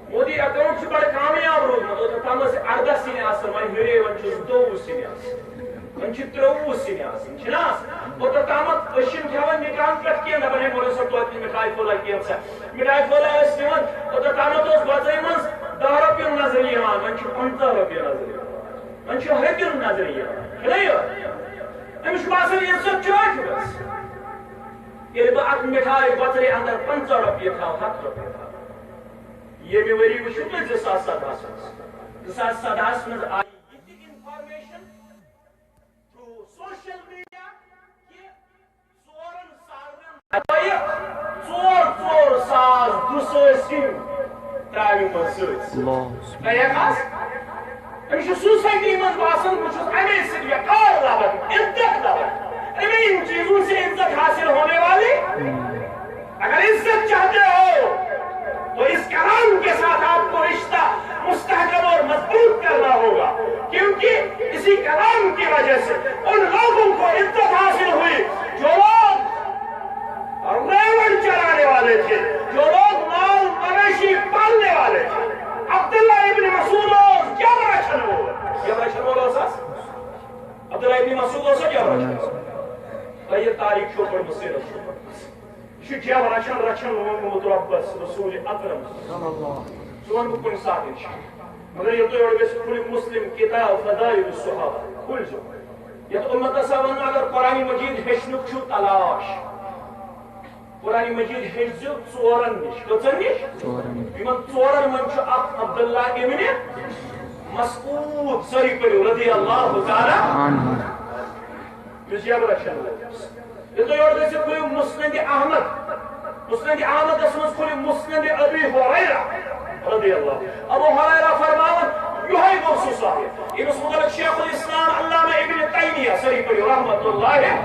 مودی account چھُ بڑٕ کامیاب روٗدمُت۔ اوٚتتھ تام ٲسۍ اَرداہ سِنۍ آسان، وۄنۍ ہُرے، وۄنۍ چھُ زٕتووُہ سِنۍ آسان۔ وۄنۍ چھِ ترٛۆوُہ سِنۍ آسان، چھِنہ آسان؟ اوٚتتھ تامَتھ أسۍ چھِنہٕ کھٮ۪وان نِکاحَن پٮ۪ٹھ کینٛہہ، دَپان، ہے، مولوی صٲب، توتہِ نہٕ مِٹھایہِ پھوٚلہ کینٛہہ ژےٚ۔ مِٹھایہِ پھوٚلہ ٲسۍ نِوان، اوٚتتھ تامَتھ اوس بۄژَے منٛز دَہ رۄپیہِ نظرِ یِوان، وۄنۍ چھُ پنٛژاہ رۄپیہِ نظرِ یِوان۔ وۄنۍ چھُ ہیٚتِن نظرِ یِوان، چھُنہ یہِ؟ أمِس چھُ باسان، عزت چھُ أتھۍ منٛز۔ ییٚلہِ بہٕ اکھ مِٹھایہِ بۄژرِ اندر پنٛژاہ رۄپیہِ تھاوٕ، ہتھ رۄپیہِ تھاوٕ۔ ییٚمہِ ؤری وٕچھِو تُہۍ زٕ ساس سدہَس منٛز۔ زٕ ساس سدہَس منٛز آیہِ یہِ تہِ information through social media کہِ ژورن سارنن ژور ژور ساس دُسٲسِم ترٛاوِ منٛز سۭتۍ سۭتۍ۔ اللہ۔ تۄہہِ ہیٚکھ حظ؟ أمِس چھُ society منٛز باسان، بہٕ چھُس اَمے سۭتۍ وقار لبان، عزت لبان۔ اَمے یِم چیٖزوں سے عزت حاصل ہونے والی۔ اگر عزت چاہتے ہو، تو اس کلام کے ساتھ آپ کو رشتہ مستحکم اور مضبوط کرنا ہوگا، کیونکہ اسی کلام کی وجہ سے ان لوگوں کو عزت حاصل ہوئی، جو لوگ ریوڑ چرانے والے تھے، جو لوگ مال مویشی پالنے والے تھے۔ عبداللہ ابن مسعود اوس جبر رچھن وول۔ جبر رچھن وول اوس حظ؟ عبداللہ ابن مسعود اوس جبر رچھن وول۔ تۄہہِ یہِ تاریخ چھو پٔرمٕژ، سیرت چھو پٔرمٕژ۔ یہِ چھُ جبر رچھن رچھن ووٚنمُت رۄبس، رسول اکرم۔ سُہ وَنہٕ بہٕ کُنہِ ساتہٕ انشاءاللہ۔ مگر ییٚلہِ تُہۍ یورٕ گٔژھِو، کھوٗلِو مسلم کتاب فضائل الصحابہ، کھوٗلزیو۔ یتھ امتس آو وننہٕ، اگر قرآن مجید ہیٚچھنُک چھُو تلاش، قرآن مجید ہیٚچھزیو ژورن نِش۔ کٔژن نِش؟ ژورن نِش۔ یِمن ژورن منٛز چھُ اکھ عبداللہ ابن مسعود، سٲری پٔرِو، رضی اللہ تعالیٰ عنہ۔ یُس جبر رچھن وول اوس۔ ییٚلہِ تُہۍ یورٕ گٔژھِو، کھوٗلِو مسند احمد۔ مسند احمدس منٛز کھوٗلِو مسند ابی ہریرہ رضی اللہ۔ ابو ہریرہ فرماوان، یِہوٚے گوٚو سُہ صاحب، ییٚمِس متعلق شیخ الاسلام علامہ ابن تیمیہ، سٲری پٔرِو، رحمت اللہ،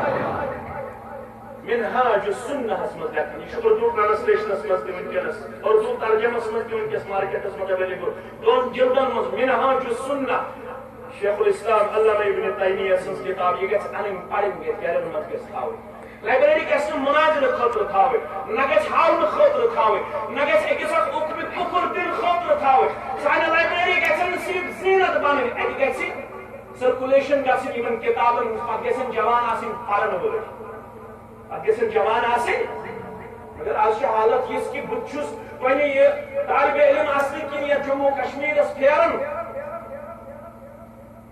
منہاج السنہس منٛز لیکھان۔ یہِ چھُ اردو ٹرانسلیشنس منٛز تہِ وٕنکیٚنس، اردو ترجمس منٛز تہِ وٕنکیٚس مارکیٹس منٛز ایویلیبل۔ دۄن جلدن منٛز منہاج السنہ، شیخ الاسلام علامہ ابن تیمیہ سٕنٛز کتاب۔ یہِ گژھِ انٕنۍ، پرٕنۍ گژھِ، گرن منٛز گژھِ تھاوٕنۍ۔ لائبریری گژھِ نہٕ مناظرٕ خٲطرٕ تھاوٕنۍ، نہ گژھِ ہاونہٕ خٲطرٕ تھاوٕنۍ، نہ گژھِ أکِس اکھ حکمِ کفر دِنہٕ خٲطرٕ تھاوٕنۍ۔ سانہِ لائبریری گژھن نہٕ صرف زینت بنٕنۍ، اتہِ گژھِ سرکولیشن گژھٕنۍ یِمن کتابن ہٕنٛز، پتہٕ گژھن جوان آسٕنۍ پرن وٲلۍ۔ اتھ گژھن جوان آسٕنۍ۔ مگر از چھِ حالت یِژھ کہِ بہٕ تہِ چھُس وۄنۍ یہِ طالبِ علم آسنہٕ کِنۍ یتھ جموں کشمیرس پھیران۔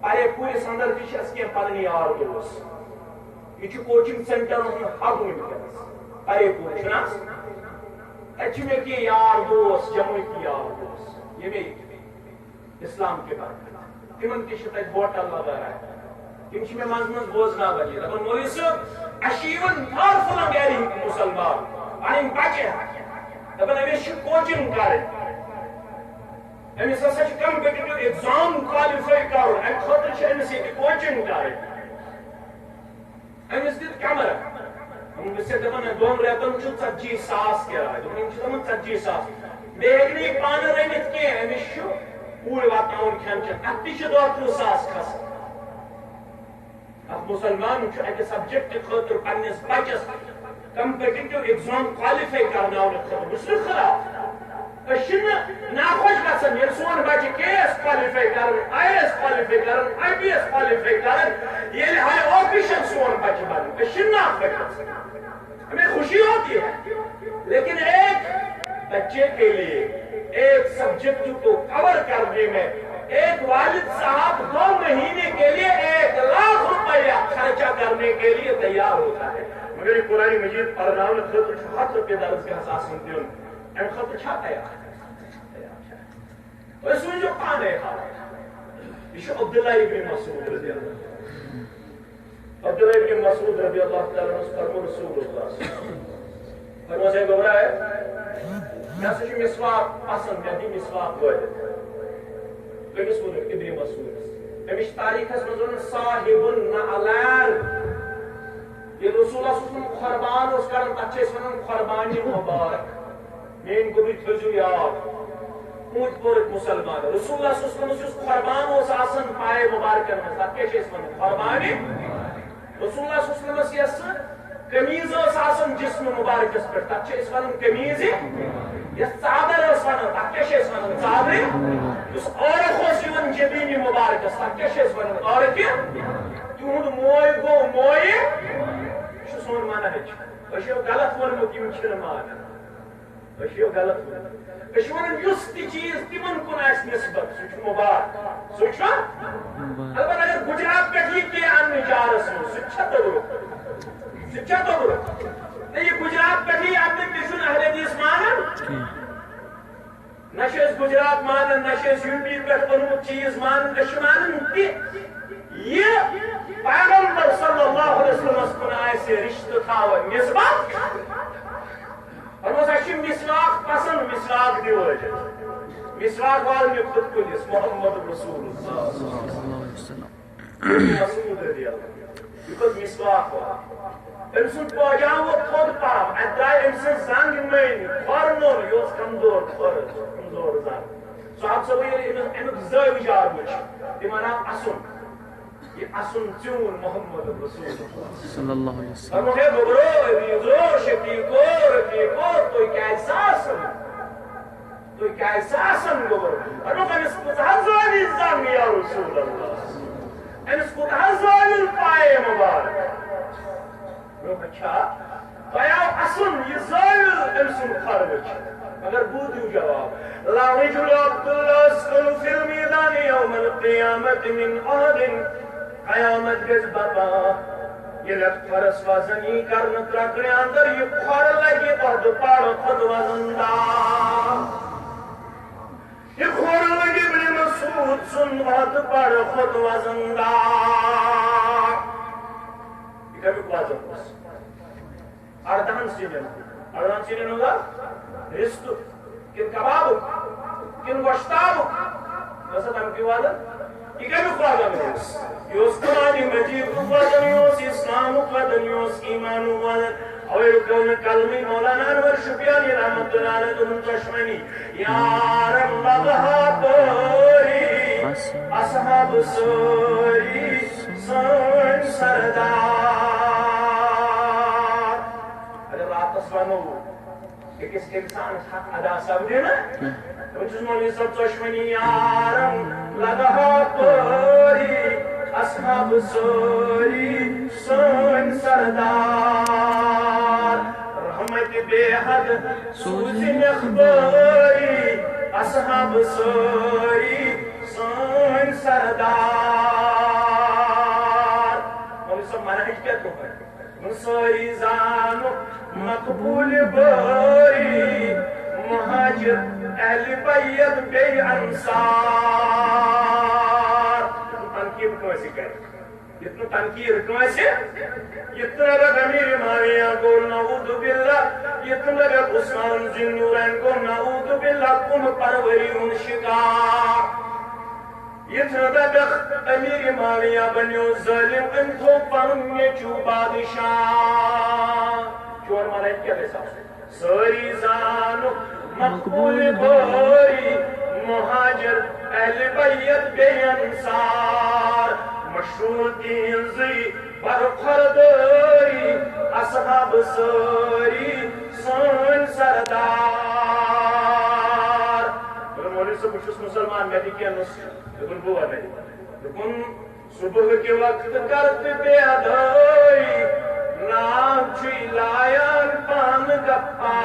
پرے پوٗرِس اندر تہِ چھِ اَسہِ کینٛہہ پنٕنۍ یار دوس۔ یہِ چھُ کوچنگ سینٹرن ہُنٛد حب وٕنکیٚنس۔ پرے پوٗر چھُنہ آسان۔ تَتہِ چھِ مےٚ کینٛہہ یار دوس، جمٲعتی یار دوس، ییٚمے اسلام کہِ برکت۔ تِمن تہِ چھِ تَتہِ ہوٹل وغیرہ۔ تِم چھِ مےٚ منٛزٕ منٛزٕ بوزناوان یہِ، دَپان، "مولوی صٲب، اَسہِ چھِ یِوان فار فلنگ گرِ ہٕنٛدۍ مُسلمان، پَنٕنۍ بَچہِ، دَپان، أمِس چھِ کوچنگ کَرٕنۍ، أمِس ہسا چھِ کمپیٹیٹو ایگزام کوالیفائی کَرُن، اَمہِ خٲطرٕ چھِ أمِس ییٚتہِ کوچنگ کَرٕنۍ۔" أمِس دیُت کمرٕ۔ أمۍ وٕچھ دَپان، "دۄن رٮ۪تن چھُ ژتجی ساس کِراے۔" دوٚپُن، "أمِس چھُ دَپان ژتجی ساس۔ بیٚیہِ ہیٚکہِ نہٕ یہِ پانہٕ رٔنِتھ کینٛہہ، أمِس چھُ اوٗرۍ واتناوُن کھٮ۪ن چٮ۪ن۔ اَتھ تہِ چھِ دۄہ ترٕٛہ ساس کھسان۔" اکھ مُسلمان چھُ اَکہِ سبجیکٹ خٲطرٕ پننِس بچس کمپیٹیٹو ایگزام کوالیفائی کرناونہٕ خٲطرٕ۔ بہٕ چھُس نہٕ خلاف۔ أسۍ چھِنہٕ ناخۄش گژھان، ییٚلہِ سون بچہِ کے اے ایس کوالیفائی کران، آئی اے ایس کوالیفائی کران، آئی پی ایس کوالیفائی کران، ییٚلہِ ہاے آفیشل سون بچہِ بنان، أسۍ چھِنہٕ ناخۄش گژھان۔ ہمیں خوشی ہوتی ہے، لیکن ایک بچے کے لیے ایک سبجیکٹ کو کور کرنے میں ایک والد صاحب دو مہینے کے لیے ایک لاکھ روپیہ خرچہ کرنے کے لیے تیار ہوتا ہے، مگر یہ قرآن مجید پرناونہٕ خٲطرٕ چھُ ہتھ رۄپیہِ درس گاہس آسان دیُن، امہِ خٲطرٕ چھا تیار؟ تیار چھا؟ تُہۍ سوٗنٛچِو پانے حال۔ یہِ چھُ عبداللہ ابن مسعود رضی اللہ عنہ۔ عبداللہ ابن مسعود رضی اللہ تعالیٰ عنہ فرمو رسول اللہ صلی اللہ علیہ وسلم۔ فرمو سے گھبرا ہے، مےٚ ہسا چھُ مسواک پسند، مےٚ دِ مسواک وٲلِتھ۔ کٔمِس ووٚنُکھ؟ ابن مسعودس۔ أمِس چھِ تاریخس منٛز وَنان صاحب النعلین۔ ییٚلہِ رسول اللہ صلی اللہ علیہ وسلم قربان اوس کران، تتھ چھِ أسۍ وَنان قربانی مبارک۔ میٲنۍ گوٚبرۍ تھٲیزیو یاد، پوٗتۍ پورٕکۍ مُسلمان۔ رسول اللہ صلی اللہ علیہ وسلمس یُس قربان اوس آسان پایہِ مبارکن منٛز، تتھ کیٛاہ چھِ أسۍ وَنان؟ قربانِ۔ رسول اللہ صلی اللہ علیہ وسلمس یۄس سُہ قمیٖض ٲس آسان جسمِ مبارکس پٮ۪ٹھ، تتھ چھِ أسۍ وَنان قمیٖضِ۔ یۄس ژادر ٲس وَنان، تتھ کیٛاہ چھِ أسۍ وَنان؟ ژادرِ۔ یُس عورق اوس یِوان جبیٖنِ مبارکس، تتھ کیٛاہ چھِ أسۍ وَنان؟ عورقِ۔ تِہُنٛد موے گوٚو مویہِ۔ یہِ چھُ سون منہج۔ أسۍ چھِ غلط ووٚنمُت، یِم چھِنہٕ مانان۔ أسۍ چھِ غلط وَنان۔ أسۍ چھِ وَنان، یُس تہِ چیٖز تِمن کُن آسہِ نسبت، سُہ چھُ مبارک۔ سُہ چھُ؟ مبارک۔ البتہ اگر گجرات پٮ۪ٹھ یی کینٛہہ اَننہٕ جارس منٛز، سُہ تہِ چھا توٚبرُک؟ سُہ تہِ چھا توٚبرُک؟ نہ، یہِ گجرات پٮ۪ٹھ یی اَننہٕ، تہِ چھُنہٕ اہل حدیث مانان۔ کینٛہہ۔ نہ چھِ أسۍ گجرات مانان، نہ چھِ أسۍ یوٗ پی پٮ۪ٹھ اوٚنمُت چیٖز مانان، أسۍ چھِ مانان تہِ، یہِ پیغمبر صلی اللہ علیہ وسلمس کُن آسہِ رشتہٕ تھاوان نسبت۔ فرموس، اَسہِ چھُ مسواک پسند، مسواک دِیو أسۍ۔ مسواک والنہِ خود کُلِس محمد رسول اللہ۔ مسعود رضی اللہ عنہ۔ یہِ کھوٚت مسواک وال۔ أمۍ سُنٛد پٲجامہٕ ووت تھوٚد پہم۔ اَتہِ درٛاے أمۍ سٕنٛز زنٛگ نٔنۍ، کھۄر نوٚن، یہِ اوس کمزور کھۄر، کمزور زنٛگ۔ سُہ حادثہٕ وۄنۍ ییٚلہِ أمِس اَمیُک زٲوۍ جار وٕچھ، تِمن آو اَسُن۔ یہِ اَسُن ژیوٗن محمد رسول اللہ۔ صلی اللہ علیہ وسلم۔ فرموو، ہے گوٚبرو، عزیزو، شفیقو، رفیقو، تُہۍ کیٛازِ ساسن؟ تُہۍ کیٛازِ ساسن گوٚبر؟ فرموو، أمِس کوٗتاہ زٲوِل زنٛگ یا رسول اللہ؟ أمِس کوٗتاہ زٲوِل پایہِ مبارک؟ دوٚپُکھ، اچھا، تۄہہِ آو اَسُن، یہِ زٲوِل أمۍ سُنٛد کھۄر وٕچھِتھ۔ مگر بوٗزِو جواب، لا رجل عبد الله أثقل في الميزان يوم القيامة من أحد۔ قیامت گژھِ بپا، ییٚلہِ اَتھ کھۄرَس وزن یی کرنہٕ ترٛکرِ اندر، یہِ کھۄر لگہِ عہدٕ پرٕ کھۄتہٕ وزن دار۔ یہِ کھۄر لگہِ ابن مسعود سُنٛد عہدٕ پرٕ کھۄتہٕ وزن دار۔ یہِ کَمیُک وزن اوس؟ اَردَہَن سِنٮ۪ن، اَردَہَن سِنٮ۪ن ہُنٛد ہا رِستہٕ، کِنہٕ کبابُک، کِنہٕ گۄشتابُک؟ مےٚ سا تَمہِ کہِ وَدَن، یہِ کَمیُک وَدَن اوس؟ یہِ اوس قرآنِ مجیٖدُک وَدَن، یہِ اوس اِسلامُک وَدَن، یہِ اوس ایٖمانُک وَدَن۔ اَوَے رُکٲو نہٕ کلمٕے مولانا انور شُپیانی رحمتہ اللہ علیہ تُہُنٛد دۄشوٕنی۔ یارم لگہا پٲری، اصحاب سٲری سٲنۍ سردار۔ اگر راتس ونو أکِس انسانس حق ادا سپدِ نہٕ، بہٕ چھُس مولوی صٲب ژۄشوٕنی یارن لگہٕ ہا پٲری، اصحاب سٲری سٲنۍ سردار۔ رحمت بے حد سوٗزِنَکھ بٲری، اصحاب سٲری سٲنۍ سردار۔ مولوی صٲب، منہج کیٛاہ تُہُنٛد؟ سٲری زانُکھ مقبوٗل بٲری، مہاجر اہل بیت بیٚیہِ انصار۔ تنقید کٲنٛسہِ کرِ، یُتھ نہٕ تنقید کٲنٛسہِ، یُتھ نہٕ ربیعہ امیر معاویہ گوٚو نعوذ باللہ، یُتھ نہٕ ربیعہ عثمان ذی النورین گوٚو نعوذ باللہ کُنہٕ پروری ہُنٛد شکار۔ یتھ نہٕ دپکھ امیر معاویہ بنیو ظٲلم، أمۍ تھوٚو پنُن نیٚچو بادشاہ۔ چون ونان کیٛاہ گژھِ آسُن؟ سٲری زانُکھ مقبول بٲری، مہاجر اہل بیت بیٚیہِ انصار۔ مشہوٗر تِہنٛزٕے برخوردٲری، اصحاب سٲری سٲنۍ سردار۔ مگر مولوی صٲب، بہٕ چھُس مُسلمان، مےٚ تہِ کینٛہہ نُسخہٕ۔ دوٚپُن، بہٕ وَنَے۔ دوٚپُن، صبح کہِ وقتہٕ کر تہٕ بیدٲری، ناو چھُے لایان پانہٕ غفار۔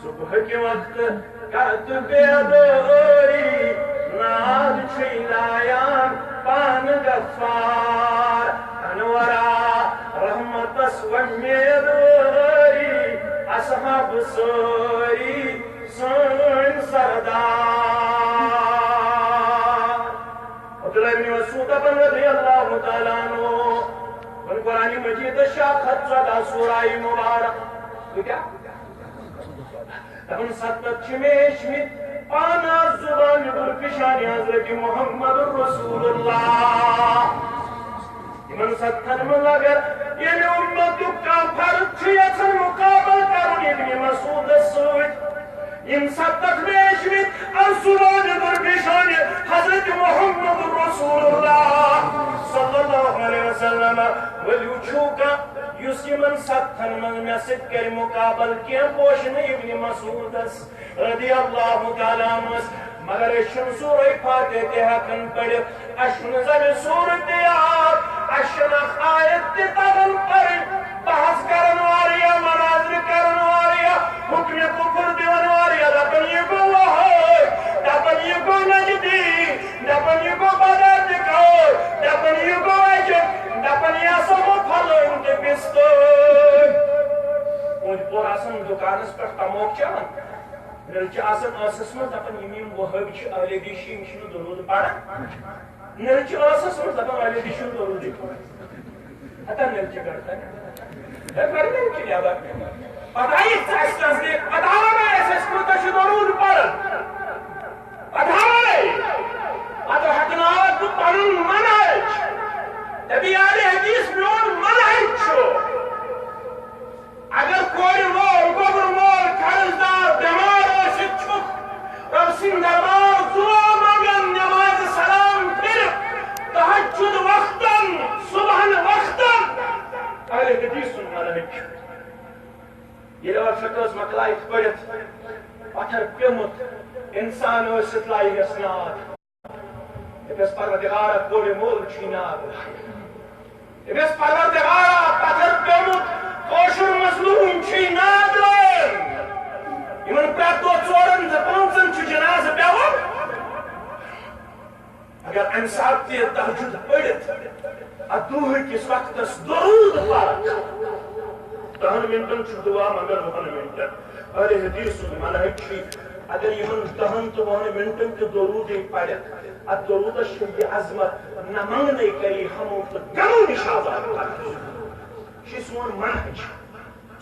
صبح کہِ وقتہٕ کر تہٕ بیدٲری، ناو چھُے لایان پانہٕ غفار۔ انورا رحمتس وۄمیدوٲری، اصحاب سٲری سٲنۍ سردار۔ عبداللہ ابن مسعود دپان رضی اللہ تعالیٰ عنہ، وۄنۍ قرآن مجیدس شاہ خط ژۄداہ سورہ مبارک۔ تہٕ کیٛاہ؟ دپان ستتھ چھِ مےٚ ہیٚچھمٕتۍ پانہٕ از زبانہِ درپیشانہِ حضرت محمد رسول اللہ۔ یِمن ستتھن منٛز اگر ییٚمہِ اُمتُک کانٛہہ فرد چھُ یژھان مُقابلہٕ کرُن ابن مسعودس سۭتۍ، یِم ستتھ مےٚ ہیٚچھمٕتۍ از زبانہِ درپیشانہِ حضرت محمد رسول اللہ صلی اللہ علیہ وسلم، ؤلِو چھُو کانٛہہ یُس یِمن ستتھن منٛز مےٚ سۭتۍ کرِ مُقابلہٕ، کینٛہہ پوشہِ نہٕ ابن مسعودس رضی اللہ تعالیٰ عنہ۔ مگر أسۍ چھِنہٕ سورہ فاتحہ تہِ ہٮ۪کان پٔرِتھ، اَسہِ چھُنہٕ زَنہِ سورہ تہِ یاد، اَسہِ چھَنہٕ اکھ آیت تہِ تَگان پَرٕنۍ۔ بحث کَرَن واریاہ، مناظرٕ کَرَن واریاہ، حُکمِ کُفر دِوَن واریاہ، دَپَن یہِ گوٚو وَہٲبۍ، دَپَن یہِ گوٚو نجدی، دَپَن یہِ گوٚو بدعتہٕ کار، دَپَن یہِ گوٚو عجب، دَپَن یہِ ہسا گوٚو پھلٲنۍ تہٕ پِستٲنۍ۔ أنٛدۍ پوٚر آسان دُکانَس پٮ۪ٹھ تموکھ چٮ۪وان۔ نٔلچہِ آسان ٲسَس منٛز، دَپان، یِم یِم وہٲبۍ چھِ، اہل حدیث چھِ، یِم چھِنہٕ درود پَران۔ نٔلچہِ ٲسَس منٛز، دَپان، اہل حدیث چھِنہٕ درودٕے پَران۔ ہتا نٔلچہِ کَڑ تَتہِ۔ ہے، کَڑ نٔلچہِ نٮ۪بر۔ پَتہٕ آیہِ اَسہِ تصدیٖق، پَتہٕ آو نہٕ اَسہِ، اَسہِ کوٗتاہ چھُ درود پَران۔ پَتہٕ آے، پَتہٕ ہٮ۪کناوَکھ بہٕ پَنُن منہج۔ نبی اہل حدیث میون منہج چھُ۔ اگر کورِ مول، گوٚبُر مول، قرض دار، بٮ۪مار ٲسِتھ چھُکھ، رۄب سٕنٛدِ دربار دُعا منٛگان، نٮ۪مازِ سلام پٔرِتھ، تہجد وقتن، صبحن وقتن، اہل حدیث سُنٛد منہج چھُ۔ ییٚلہِ ٲس فقہس مۄکلٲیِتھ پٔرِتھ، پتھر پیوٚمُت، انسان ٲسِتھ لایہِ یَس ناد۔ دَپٮ۪س، پروردگارا، کورِ مول چھُے ناد۔ دَپٮ۪س، پروردگارا، پتھر پیوٚمُت کٲشُر مظلوم چھُے ناد لایان۔ یِمن پرٛٮ۪تھ دۄہ ژورن تہٕ پانٛژن چھُ جنازٕ پٮ۪وان۔ اگر امہِ ساتہٕ تہِ تہجد پٔرِتھ، اتھ دُہہٕ کِس وقتس درود پرکھ، دہن منٹن چھُ دُعا منگان، وُہن منٹن۔ اہل حدیث سُنٛد منہج چھُ، اگر یِمن دہن تہٕ وُہن منٹن تہِ درودٕے پرکھ، اتھ درودس چھُ یہِ عظمت، نہ منگنے کری ہموں تہٕ غموں نش آزاد کرنا۔ یہِ چھُ سون منہج۔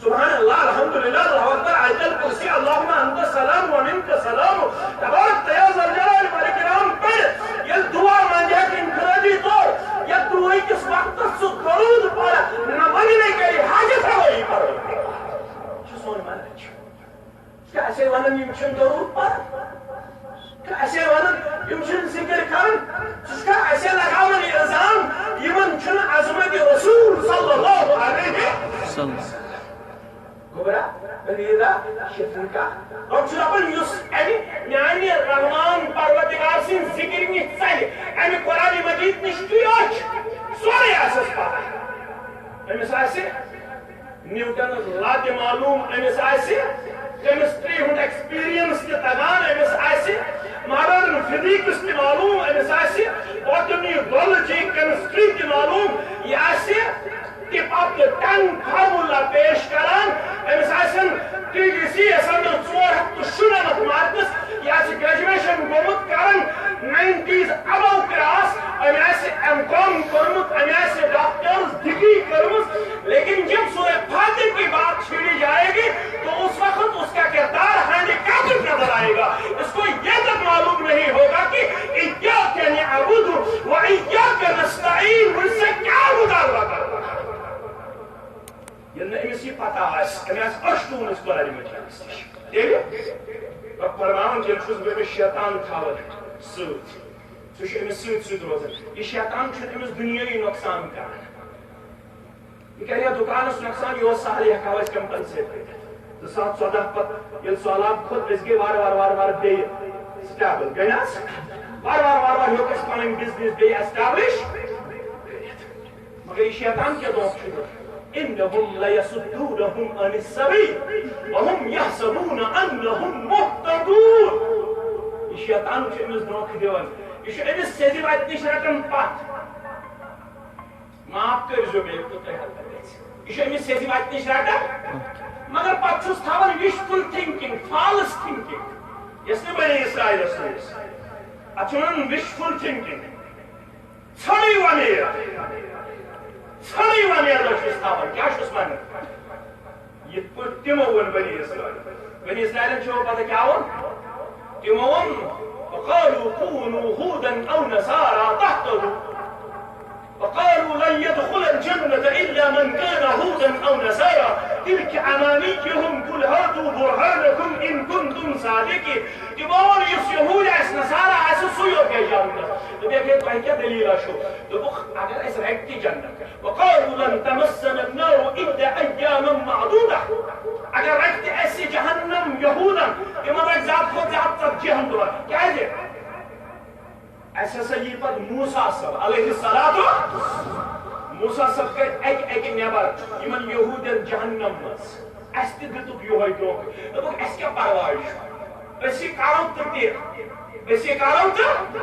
سبحان اللہ، الحمدللہ، اللہ اکبر، آیت الکرسی، اللہم انت السلام و منک السلام، تبارک یا ذا الجلال والاکرام پٔرِتھ، ییٚلہِ دُعا منٛگہِ ہا انفرادی طور، یَتھ دُعٲے کِس وقتس سُہ درود پرِ، نہ منگنے کری حاجت روایی پرو۔ چھُ سون منہج۔ کیٛاہ اَسے وَنان یِم چھِنہٕ درود پران؟ کیٛاہ اَسے وَنان یِم چھِنہٕ ذِکِر کران؟ ژٕ چھُکھا اَسے لگاوان یہِ الزام یِمن چھُنہٕ عظمت رسول صلی اللہ علیہ وسلم؟ گوٚبرا، بلیٖدا، شِفُن کا؟ رۄب چھُ دَپان، یُس اَمہِ میٛانہِ رحمان پروردگار سٕنٛدِ ذِکرِ نِش ژَلہِ، اَمہِ قرآن مجید نِش تُہۍ أچھ، سورُے آسٮ۪س پَتہ۔ أمِس آسہِ نیوٹنس لا تہِ معلوم، أمِس آسہِ کیمسٹری ہُنٛد ایکسپیرینس تہِ تگان، أمِس آسہِ ماڈرن فزکس تہِ معلوم، أمِس آسہِ باٹنی، زولوجی، کیمسٹری تہِ معلوم، یہِ آسہِ ٹن فارمولا پیش کران۔ أمِس آسن ٹی ڈی سی یس اندر ژور ہتھ تہٕ شُنمتھ مارکس، یہِ آسہِ گریجویشن گوٚمُت کران، ناینٹیز ابو کراس، أمۍ آسہِ ایم کام کوٚرمُت، أمۍ آسہِ ڈاکٹرز ڈگری کٔرمٕژ، لیکن جب سورہ فاتر کی بات چھیڑی جائے گی تو اس وقت اس کا کردار ہینڈی کیپڈ نظر آئے گا۔ اس کو یہ تک معلوم نہیں ہوگا کہ ایاک نعبد و ایاک نستعین، مجھ سے کیا مطالبہ کرنا۔ ییٚلہِ نہٕ أمِس یہِ پتہ آسہِ، أمۍ آسہِ أچھ ڈوٗنِتھ قرآنِ مجیٖدَس نِش۔ تیٚلہِ رۄب فرماوان، تیٚلہِ چھُس بہٕ أمِس شیطان تھاوان سۭتۍ۔ سُہ چھُ أمِس سۭتۍ سۭتۍ روزان۔ یہِ شیطان چھُنہٕ أمِس دُنیٲیی نۄقصان کران۔ یہِ کرِ یَتھ دُکانَس نۄقصان، یہِ اوس سہلٕے، ہٮ۪کہٕ ہاو أسۍ compensate کٔرِتھ۔ زٕ ساس ژۄداہ پتہٕ ییٚلہِ سہلاب کھوٚت، أسۍ گٔے وارٕ وارٕ وارٕ وارٕ بیٚیہِ stable، گٔے نہ حظ؟ وارٕ وارٕ وارٕ وارٕ ہیوٚک اَسہِ پَنٕنۍ business بیٚیہِ establish کٔرِتھ۔ مگر یہِ شیطان کیٛاہ دھوکہٕ چھُ دِوان؟ إنهم ليصدونهم عن السبيل وهم يحسبون أنهم مهتدون۔ یہِ شیطان چھُ أمِس دھوکہٕ دِوان۔ یہِ چھُ أمِس سیٚدِ وَتہِ نِش رَٹان پَتھ۔ معاف کٔرۍزیو مےٚ، یہِ کوٗتاہ ہٮ۪کان گژھِ۔ یہِ چھُ أمِس سیٚدِ وَتہِ نِش رَٹان، مگر پَتہٕ چھُس تھاوان wishful thinking، false thinking، یۄس نہٕ بنی اسرائیلَس منٛز۔ اَتھ چھِ وَنان wishful thinking۔ ژھٔرٕے وۄمید، ژھٔرٕے وۄمید چھُس تھاوان۔ کیٛاہ چھُس وَنان؟ یِتھ پٲٹھۍ تِمو ووٚن بنی اسرائیل۔ بنی اسرائیلن چھُ پتہ کیٛاہ ووٚن؟ تِمو ووٚن، "وقالوا كونوا هودا أو نصارى تهتدوا۔ وقالوا لن يدخل الجنة إلا من كان هودا أو نصارى۔ تلك أمانيهم، قل هاتوا برهانكم إن كنتم صادقين۔" تِمو ووٚن، یُس یہوٗد آسہِ، نصارہ آسہِ، سُے یوت گژھِ جنت۔ دوٚپُکھ، ہے، تۄہہِ کیٛاہ دٔلیٖلہ چھو؟ دوٚپُکھ، اگر اَسہِ رَٹہِ تہِ جنت۔ وقالوا لن تمسنا النار إلا أياما معدودة۔ اگر رَٹہِ تہِ اَسہِ جہنم یہوٗدن، تِمن رَٹہِ زیادٕ کھۄتہٕ زیادٕ ژتجی ہن دۄہن۔ کیٛازِ؟ اَسہِ ہسا یی پتہٕ موسیٰ صٲب علیہ الصلوۃ۔ موسیٰ صٲب کَرِ اَکہِ اَکہِ نٮ۪بر یِمن یہوٗدٮ۪ن جہنم منٛز۔ اَسہِ تہِ دِتُکھ یِہوٚے دھوکہٕ۔ دوٚپُکھ، اَسہِ کیٛاہ پرواے چھُ؟ أسۍ یہِ کرو تہٕ تہِ۔ أسۍ یہِ کرو تہٕ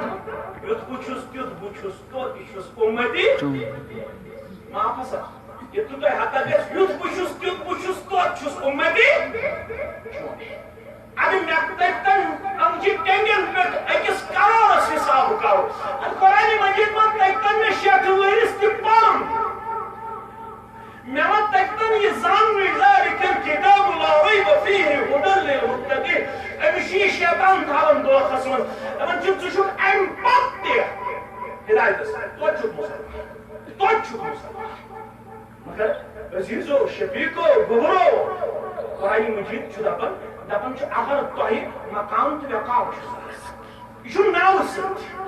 یُتھ بہٕ چھُس، تیُتھ بہٕ چھُس، توتہِ چھُس اُمتی۔ معاف ہسا۔ یُتھ نہٕ تۄہہِ ہتا گژھِ، یُتھ بہٕ چھُس، تیُتھ بہٕ چھُس، توتہِ چھُس اُمتی۔ اَدٕ مےٚ تَتٮ۪ن أمچہِ ٹٮ۪نٛگٮ۪ن پٮ۪ٹھ أکِس کَرورَس حِساب کَرُن۔ اَدٕ قرآنِ مجیٖد منٛز تَتٮ۪ن مےٚ شیٹھٕ ؤرِس تہِ پَرُن۔ مےٚ ووٚن تَتہِ تَن یہِ زاننُے، ذلك الكتاب لا ريب فيه هدى للمتقين۔ أمِس چھُ یہِ شیطان تھاوان دھوکھس منٛز، دَپان چھُ، ژٕ چھُکھ اَمہِ پتہٕ تہِ ہدایتس، توتہِ چھُکھ مُسلمان، توتہِ چھُکھ مُسلمان۔ مگر عزیزو، شفیقو، گوٚبرو، قرآنِ مجیٖد چھُ دَپان، دَپان چھُ، اگر تۄہہِ مقام تہٕ وقار چھُ ضروٗرت، یہِ چھُنہٕ ناوٕ سۭتۍ۔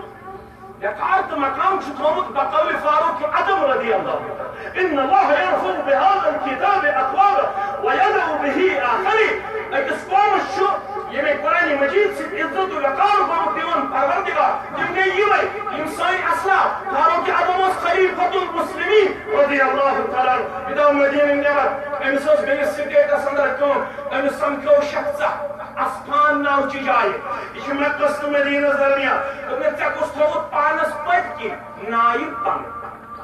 وقار تہٕ مقام چھُ تھوٚومُت بقول فاروق اعظم رضی اللہ عنہ۔ إن الله يرفع بهذا الكتاب أقواما ويضع به آخرين۔ أکِس قومس چھُ ییٚمہِ قرآنِ مجیٖد سۭتۍ عزت و وقار گوٚمُت دِوان پروردگار۔ تِم گٔے یِمے، یِم سٲنۍ اسلاف۔ فاروق اعظم اوس خلیفۃ المسلمین رضی اللہ تعالیٰ عنہ۔ یہِ درٛاو مدیٖنہٕ نٮ۪بر۔ أمِس ٲس بیٚیِس سٹیٹس اندر کٲم۔ أمِس سمکھیو شخصا۔ اسفان ناو چہِ جایہِ۔ یہِ چھُ مکس تہٕ مدینس درمیان۔ دوٚپمَس، "ژےٚ کُس تھوٚوُتھ پانس پٔتۍ کِنۍ نایب پنُن؟"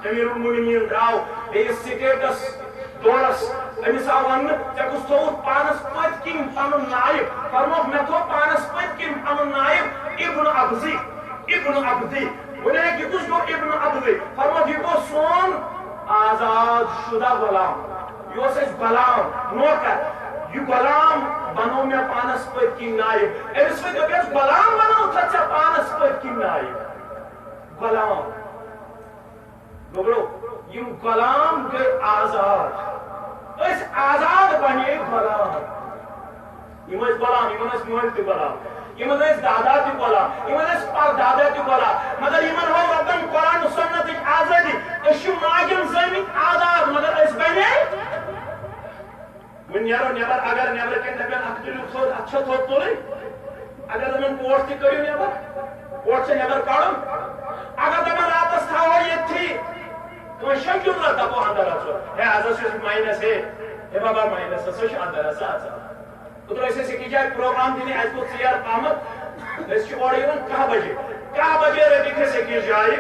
امیر المومنین درٛاو بیٚیِس سٹیٹس دورس۔ أمِس آو وننہٕ، "ژےٚ کُس تھوٚوُتھ پانس پٔتۍ کِنۍ پنُن نایب؟" فرمووُکھ، "مےٚ تھوٚو پانس پٔتۍ کِنۍ پنُن نایب ابن عبدی، ابن عبدی۔" وۄنۍ ہیٚکہِ یہِ کُس گوٚو ابن عبدی؟ فرمووُکھ، یہِ گوٚو سون آزاد شدہ غلام۔ یہِ اوس اَسہِ غلام، نوکر۔ یہِ غلام بنوو مےٚ پانس پٔتۍ کِنۍ نایب۔ أمِس وۄنۍ دوٚپیس، "غلام بنووتھا ژےٚ پانس پٔتۍ کِنۍ نایب؟" غلام۔ گوٚبرو، یِم غلام گٔے آزاد۔ أسۍ آزاد بنے غلام۔ یِم ٲسۍ غلام، یِمن ٲسۍ مٲلۍ تہِ غلام، یِمن ٲسۍ دادا تہِ غلام، یِمن ٲسۍ پردادا تہِ غلام، مگر یِمن ہٲو رۄبن قرآن و سنتٕچ آزٲدی۔ أسۍ چھِ ماجن زٲمٕتۍ آزاد، مگر أسۍ بنے۔ وۄنۍ نیرو نٮ۪بر، اگر نٮ۪برٕ کَنۍ دَپن، "اَتھ تُلِو تھوٚد، اَتھ چھا تھوٚد تُلٕنۍ؟" اگر دَپن، "کوٹ تہِ کٔڑِو نٮ۪بر، کوٹ چھا نٮ۪بر کَڑُن؟" اگر دَپن، "راتس تھاوو ییٚتھی"، کٲنٛسہِ چھا جُرت دَپو اندر اژو؟ ہے، از ہسا چھُ ماینس، ہے، ہے بابا، ماینس ہسا چھُ اندر، ہسا اژو۔ اوترٕ ٲسۍ أسۍ أکِس جایہِ پروگرام دِنہِ، اَسہِ گوٚو ژیر پہمتھ۔ أسۍ چھِ اورٕ یِوان کاہ بجے۔ کاہ بجے رٔٹِکھ أسۍ أکِس جایہِ،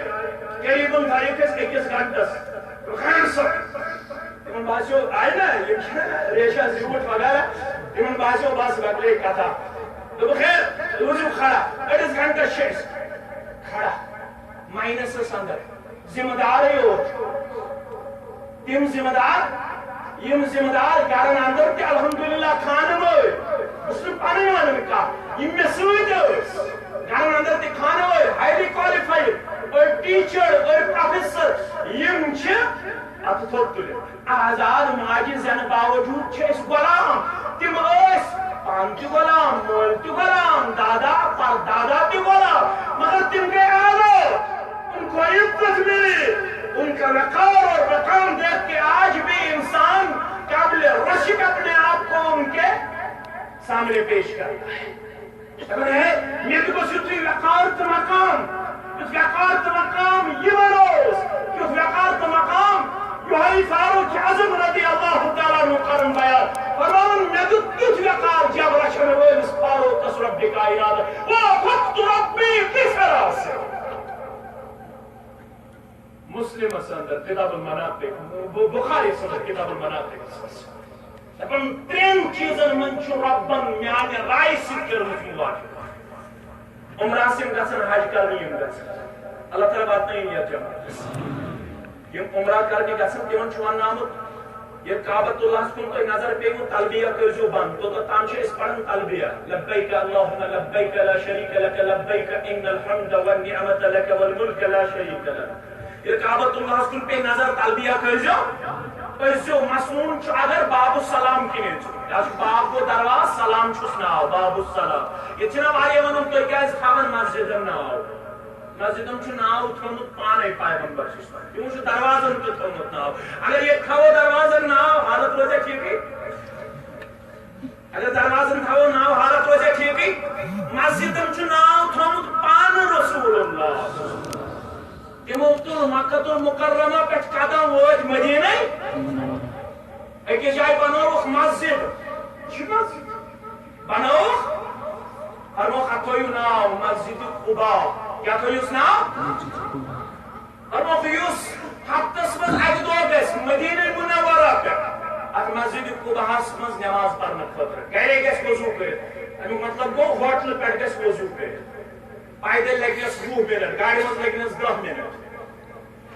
قریباً درٛایِکھ أسۍ أکِس گھنٹس۔ گھنٹہٕ سا۔ تِمن باسیو، آیہِ نا، یِم چھِنہ ریشہ زیوٗٹھ وغیرہ، تِمن باسیو بس مۄکلے کتھا۔ دوٚپُکھ، ہے، روٗزِو کھڑا، أڑِس گھنٹس چھِ أسۍ کھڑا، ماینسس اندر، ذمہ دارٕے یوت۔ تِم ذمہ دار، یِم ذمہ دار گرن اندر تہِ الحمدللہ خانہٕ وٲلۍ، بہٕ چھُس نہٕ پنٕنۍ ونان کانٛہہ، یِم مےٚ سۭتۍ ٲسۍ گرن اندر تہِ خانہٕ وٲلۍ، ہایلی کوالیفایڈ، أڑۍ ٹیچر، أڑۍ پروفیسر، یِم چھِ اتھٕ تھوٚد تُلِتھ۔ آزاد ماجہِ زٮ۪نہٕ باوجوٗد چھِ أسۍ غلام۔ تِم ٲسۍ پانہٕ تہِ غلام، مٲلۍ تہِ غلام، دادا پردادا تہِ غلام، مگر تِم گٔے آزاد۔ ان کو عزت ملی، ان کا وقار اور مقام دیکھ کے آج بھی انسان قابل رشک اپنے آپ کو ان کے سامنے پیش کرتا ہے۔ دپان ہے، مےٚ تہِ گوٚژھ یُتھُے وقار تہٕ مقام، یُتھ وقار تہٕ مقام یِمن اوس، یُتھ وقار تہٕ مقام یِہوٚے فاروق اعظم رضی اللہ تعالیٰ عنہ کرن بیان۔ فرماوان، مےٚ دیُت تیُتھ وقار جب رچھن وٲلِس فاروقس رب کائنات، وافقت ربی فی سراسر۔ مسلمس اندر کتاب المناطق، ب-، بخاری اندر کتاب المناطق۔ دپان، ترٛٮ۪ن چیٖزن منٛز چھُ رۄبن میانہِ رایہِ سۭتۍ کٔرمٕژ موافقت۔ عمرہ سۭتۍ گژھن، حج کرنہٕ یِم گژھن۔ اللہ تعالیٰ واتنٲیِن یتھ جماعتس۔ یِم عمرہ کرنہِ گژھن، تِمن چھُ وننہٕ آمُت، ییٚلہِ کعبۃ اللہس کُن تۄہہِ نظر پیٚیِوٕ، تلبیہ کٔرۍزیو بنٛد۔ توٚتتھ تام چھِ أسۍ پران تلبیہ، لبیک اللہم لبیک لا شریک لک لبیک ان الحمد والنعمۃ لک والملک لا شریک لک۔ ییٚلہِ کعبۃ اللہس کُن پیٚیہِ نظر، تلبیہ کٔرۍزیو، أسۍ زیو مسنون چھُ اگر باب السلام کِنۍ أژِو۔ یہِ حظ چھُ باب گوٚو دروازٕ، سلام چھُس ناو، باب السلام۔ ییٚتہِ چھِنہ واریاہ ونان، تُہۍ کیٛازِ تھاوان مسجدن ناو؟ مسجدن چھُ ناو تھوٚومُت پانے پیغمبر صلی اللہ علیہ وسلم۔ تِمو چھُ دروازن تہِ تھوٚومُت ناو۔ اگر ییٚتہِ تھاوو دروازن ناو، حالت روزیا ٹھیٖکٕے؟ اگر دروازن تھاوو ناو، حالت روزیا ٹھیکٕے؟ مسجدن چھُ ناو تھوٚومُت پانہٕ رسول اللہ۔ تِمو تُل مکہ المکرمہ پٮ۪ٹھ قدم، وٲتۍ مدینے۔ أکِس جایہِ بنٲوٕکھ مسجد، یہِ چھِ مسجد بنٲوٕکھ، فرمووُکھ، اتھ تھٲیِو ناو مسجد قباء۔ کیٛاہ تھٲیِوس ناو؟ فرمووُکھ، یُس ہفتس منٛز اکہِ دۄہ گژھِ مدینہ منورہ پٮ۪ٹھ اتھ مسجد قباہس منٛز نماز پرنہٕ خٲطرٕ، گرے گژھِ وضو کٔرِتھ۔ امیُک مطلب گوٚو، ہوٹلہٕ پٮ۪ٹھ گژھِ وضو کٔرِتھ۔ پیدل لگنس وُہ منٹ، گاڑِ منٛز لگنس دہ منٹ۔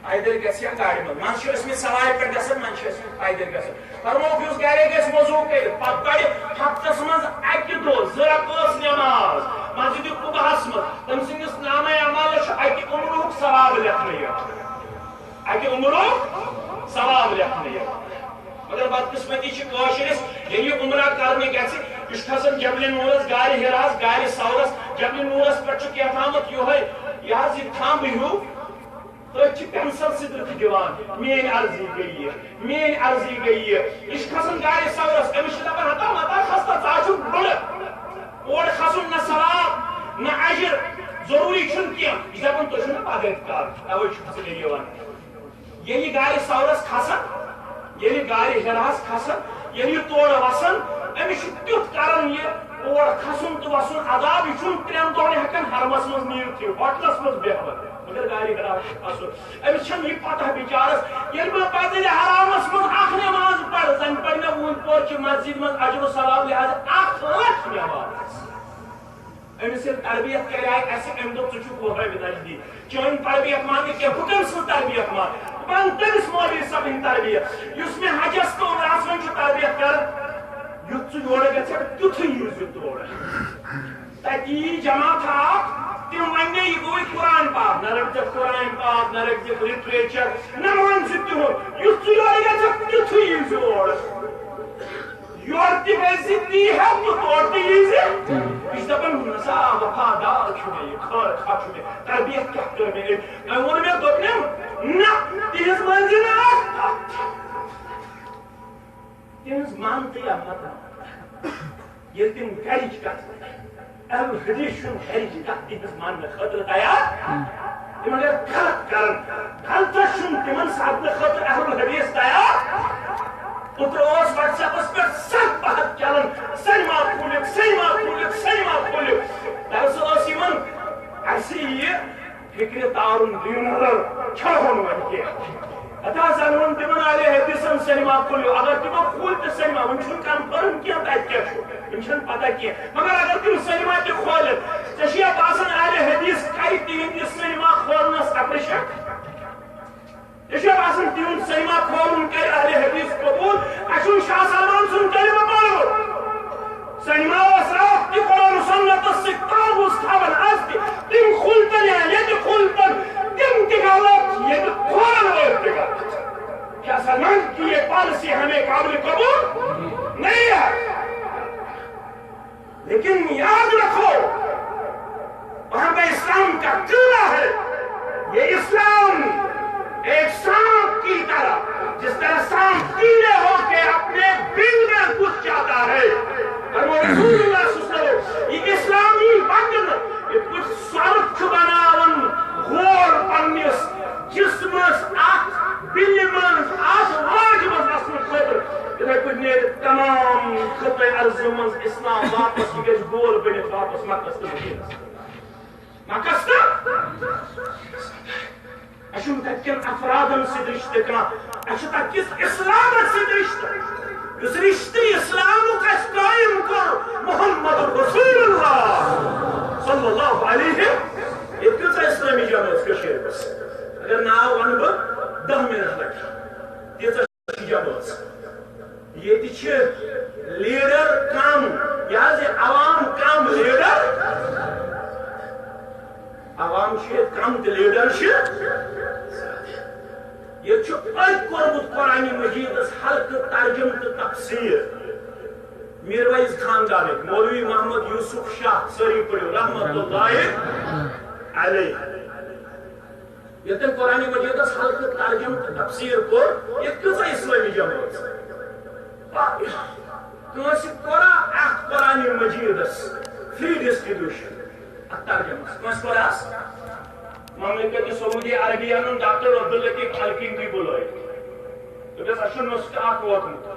پیدل گژھِ یا گاڑِ منٛز؟ منٛزٕ چھِ ٲسمٕتۍ سوارِ پٮ۪ٹھ گژھان، منٛزٕ چھِ ٲسمٕتۍ پیدل گژھان۔ فرمووُکھ، یُس گرے گژھِ وضو کٔرِتھ، پتہٕ پرِ ہفتس منٛز اکہِ دۄہ زٕ رکٲژ نماز مسجد قباہس منٛز، تٔمۍ سٕنٛدِس نامہ اعمالس چھُ اکہِ عمرُک ثواب لیکھنہٕ یِوان۔ اکہِ عمرُک ثواب لیکھنہٕ یِوان۔ مگر بدقسمتی چھِ کٲشرِس، ییٚلہِ یہِ عمرہ کرنہِ گژھِ، یہِ چھُ کھسان جبلِ نورس، غارِ حراہس، غارِ ثورس۔ جبلِ نورس پٮ۪ٹھ چھُ کینٛہہ تامتھ یِہوٚے، یہِ حظ یہِ تھمب ہیوٗ۔ أتھۍ چھِ پینسل سۭتۍ تہِ دِوان، میٲنۍ عرضی گٔے یہِ، میٲنۍ عرضی گٔے یہِ۔ یہِ چھُ کھسان غارِ ثورس، أمِس چھِ دپان، ہتا متا کھستا، ژٕ ہا چھُکھ بٕڑٕ۔ اورٕ کھسُن نہ ثواب، نہ اجر، ضروٗری چھُنہٕ کینٛہہ۔ یہِ چھِ دپان، تُہۍ چھِو نہ پگہہ تہِ کر، توے چھُ کھسان یہِ یِوان۔ ییٚلہِ غارِ ثورس کھسان، ییٚلہِ غارِ حراہس کھسان، ییٚلہِ یہِ تورٕ وسان، أمِس چھُ تیُتھ کران یہِ اور کھسُن تہٕ وسُن عذاب، یہِ چھُنہٕ ترٛٮ۪ن دۄہن ہٮ۪کان حرمس منٛز نیٖرتھٕے، ہوٹلس منٛز بیٚہوان۔ مگر غارِ حرا چھُ کھسُن۔ أمِس چھَنہٕ یہِ پتہ بِچارس، ییٚلہِ بہٕ پتہٕ ییٚلہِ حرامس منٛز اکھ نماز پرٕ، زن پرِ مےٚ وُنہِ پورٕ چہِ مسجد منٛز اجر و ثواب لحاظ اکھ لچھ نماز۔ أمِس ییٚلہِ تربیت کرِ آیہِ اَسہِ، أمۍ دوٚپ، "ژٕ چھُکھ وہٲبۍ نجدی، چٲنۍ تربیت مان نہٕ کینٛہہ، بہٕ کٔمۍ سٕنٛز تربیت مان؟ بہٕ اَنہٕ تٔمِس مولوی صٲبٕنۍ تربیت، یُس مےٚ حجس تہٕ عمرہس منٛز چھُ تربیت کران۔ یُتھ ژٕ یورٕ گژھکھ، تیُتھُے ییٖزِ تورٕ۔ تَتہِ یی جماعت اکھ، تِم وَنہِ مےٚ، یہِ گوٚو یہِ قرآن پاک، نہ رٔٹزِ قرآن پاک، نہ رٔٹزِ لٹریچر، نہ مان ژٕ تِہُنٛد۔ یُتھ ژٕ یورٕ گژھکھ، تیُتھُے ییٖزِ اورٕ۔" یورٕ تہِ گژھِ تی ہٮ۪تھ تہٕ تورٕ تہِ ییٖزِ۔ یہِ چھُ دَپان، "نہ سا، وفادار چھُ مےٚ یہِ، خٲر خواہ چھُ مےٚ، تربیت کیٛاہ کٔر مےٚ أمۍ؟" أمۍ ووٚن مےٚ، دوٚپنَم، "نہ، تِہِنٛز مٲنۍ زِ نہٕ اَتھ کَتھ۔ تِہِنٛز مان تہٕ یا مت مان۔ ییٚلہِ تِم گَرِچ کَتھ وَنَن۔" اہل الحدیث چھُنہٕ گرِچ کتھ تِہنٛز ماننہٕ خٲطرٕ تیار۔ تِم اگر غلط کرن، غلطس چھُنہٕ تِمن ساتنہٕ خٲطرٕ اہل الحدیث تیار۔ اوترٕ اوس WhatsApp-س پٮ۪ٹھ سخ بحث چلان، سینما کھوٗلِکھ، سینما کھوٗلِکھ، سینما کھوٗلِکھ۔ دراصل ٲس یِمن اَسہِ یہِ فکرِ تارُن دیُن، چھاہُن وۄنۍ کینٛہہ۔ پتہ ہسا ووٚن تِمن اہل حدیثن سینما کھوٗلِو۔ اگر تِمو کھوٗل تہِ سینما، وۄنۍ چھُنہٕ کنفرم کینٛہہ تتہِ کیٛاہ چھُ، وۄنۍ چھَنہٕ پتہ کینٛہہ۔ مگر اگر تِم سینما تہِ کھولن، ژےٚ چھُیا باسان اہل حدیث کرِ تِہنٛدِ سینما کھولنس اپرشن؟ ژےٚ چھُیا باسان تِہُنٛد سینما کھولُن کرِ اہل حدیث قبول؟ اَسہِ چھُنہٕ شاہ سلمان سُنٛد کلمہٕ پوٚرمُت۔ سینما اوس راتھ تہِ قرآن و سنتس سۭتۍ تعلق تھاوان، از تہِ۔ تِم کھُلتن یا ییٚتہِ کھُلتن، تِم تہِ غلط، ییٚتہِ کھولن وٲلۍ تہِ غلط۔ کیا سلمان کی یہ پالیسی ہمیں قابل قبول نہیں ہے؟ لیکن یاد رکھو، وہاں پہ اسلام کا قلعہ ہے۔ یہ اسلام ایک سانپ کی طرح، جس طرح سانپ کیڑے ہو کے اپنے بل میں گھس جاتا ہے، اور وہ رسول اللہ صلی اللہ علیہ وسلم، یہ اسلامی وطن، یہ کچھ سانپ چھُ بناوان غور پننس جسمس، اتھ بلہِ منٛز، اتھ واجہِ منٛز اژنہٕ خٲطرٕ۔ یِتھے پٲٹھۍ نیرِ تمام خطے ارضہٕ منٛز اسلام واپس، یہِ گژھِ گول بٔنِتھ واپس مکس تہٕ مدینس۔ مکس تہٕ اَسہِ چھُنہٕ تَتہِ کٮ۪ن افرادن سۭتۍ رشتہٕ کانٛہہ، اَسہِ چھُ تَتہِ کِس اسلامس سۭتۍ رشتہٕ۔ یُس رشتہٕ اسلامُک اَسہِ قٲیِم کوٚر، محمد رسول اللہ صلی اللہ علیہ، ییٚتہِ کۭژاہ اسلٲمی جمٲژ کٔشیٖرِ منٛز؟ اگر ناو وَنہٕ بہٕ، دَہ منٹ لَگہِ۔ تیٖژاہ چھِ جمٲژ۔ ییٚتہِ چھِ لیڈر کم، یہِ حظ یہِ عوام کم، لیڈر۔ عوام چھِ ییٚتہِ کم تہٕ لیڈر چھِ۔ ییٚتہِ چھُ أتھۍ کوٚرمُت قرآن مجیدس ہلکہٕ ترجمہٕ تہٕ تفسیر۔ میرویز خاندانٕکۍ مولوی محمد یوسف شاہ، سٲری پٔرِو، رحمت اللہ علیہ۔ ییٚتٮ۪ن قرآن مجیدس ہلکہٕ ترجمہٕ تہٕ تفسیر کوٚر، ییٚتہِ کۭژاہ اسلٲمی جمٲژ؟ کٲنٛسہِ کوٚرا اتھ قرآن مجیدس فری ڈسٹریبیوشن، اتھ ترجمس؟ کٲنٛسہِ کوٚرا؟ مملکت سعودی عربیہ ہن ڈاکٹر عبداللطیف الکنگی بُلٲوِتھ۔ دوٚپُس، "اسہِ چھُ نُسخہٕ اکھ ووتمُت۔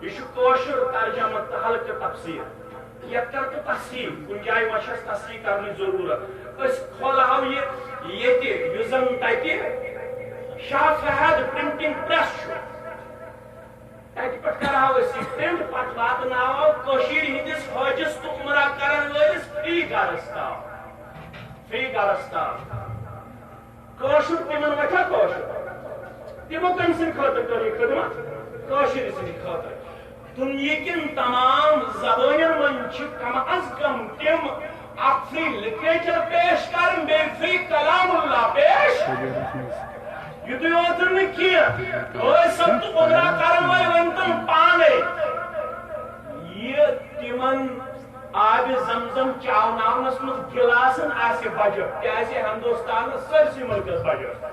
یہِ چھُ کٲشُر ترجمہٕ تہٕ ہلکہٕ تفسیر۔ یتھ کر تہٕ تصحیح، کُنہِ جایہِ ما چھس تصحیح کرنٕچ ضروٗرت؟ أسۍ کھولہو یہِ ییٚتہِ، یُس زن تتہِ شاہ فہد پرنٹنگ پریس چھُ۔ تتہِ پٮ۪ٹھ کرہو أسۍ یہِ پرنٹ، پتہٕ واتناوو کٔشیٖرِ ہٕنٛدِس حٲجِس تہٕ عمرہ کرن وٲلِس فری گرس تام۔ فری گرس تام۔" کٲشُر تِمن وۄتھیٛا کٲشُر؟ تِمو کٔمۍ سٕنٛدِ خٲطرٕ کٔر یہِ خدمت؟ کٲشِرۍ سٕنٛدِ خٲطرٕ۔ دُنیہٕ کٮ۪ن تمام زبٲنٮ۪ن منٛز چھِ کم از کم تِم اکھ فری لٹریچر پیش کرٕنۍ، بیٚیہِ فری کلام اللہ پیش۔ یُتُے یوت نہٕ کینٛہہ، ٲسۍ سمتہٕ قدرا کرن وٲلۍ ؤنۍ تِم پانے۔ یہِ تِمن آبِ زمزم چاوناونس منٛز گلاسن آسہِ بجٹ، کیازِ ہندوستانس سٲرسٕے مُلکس بجٹ۔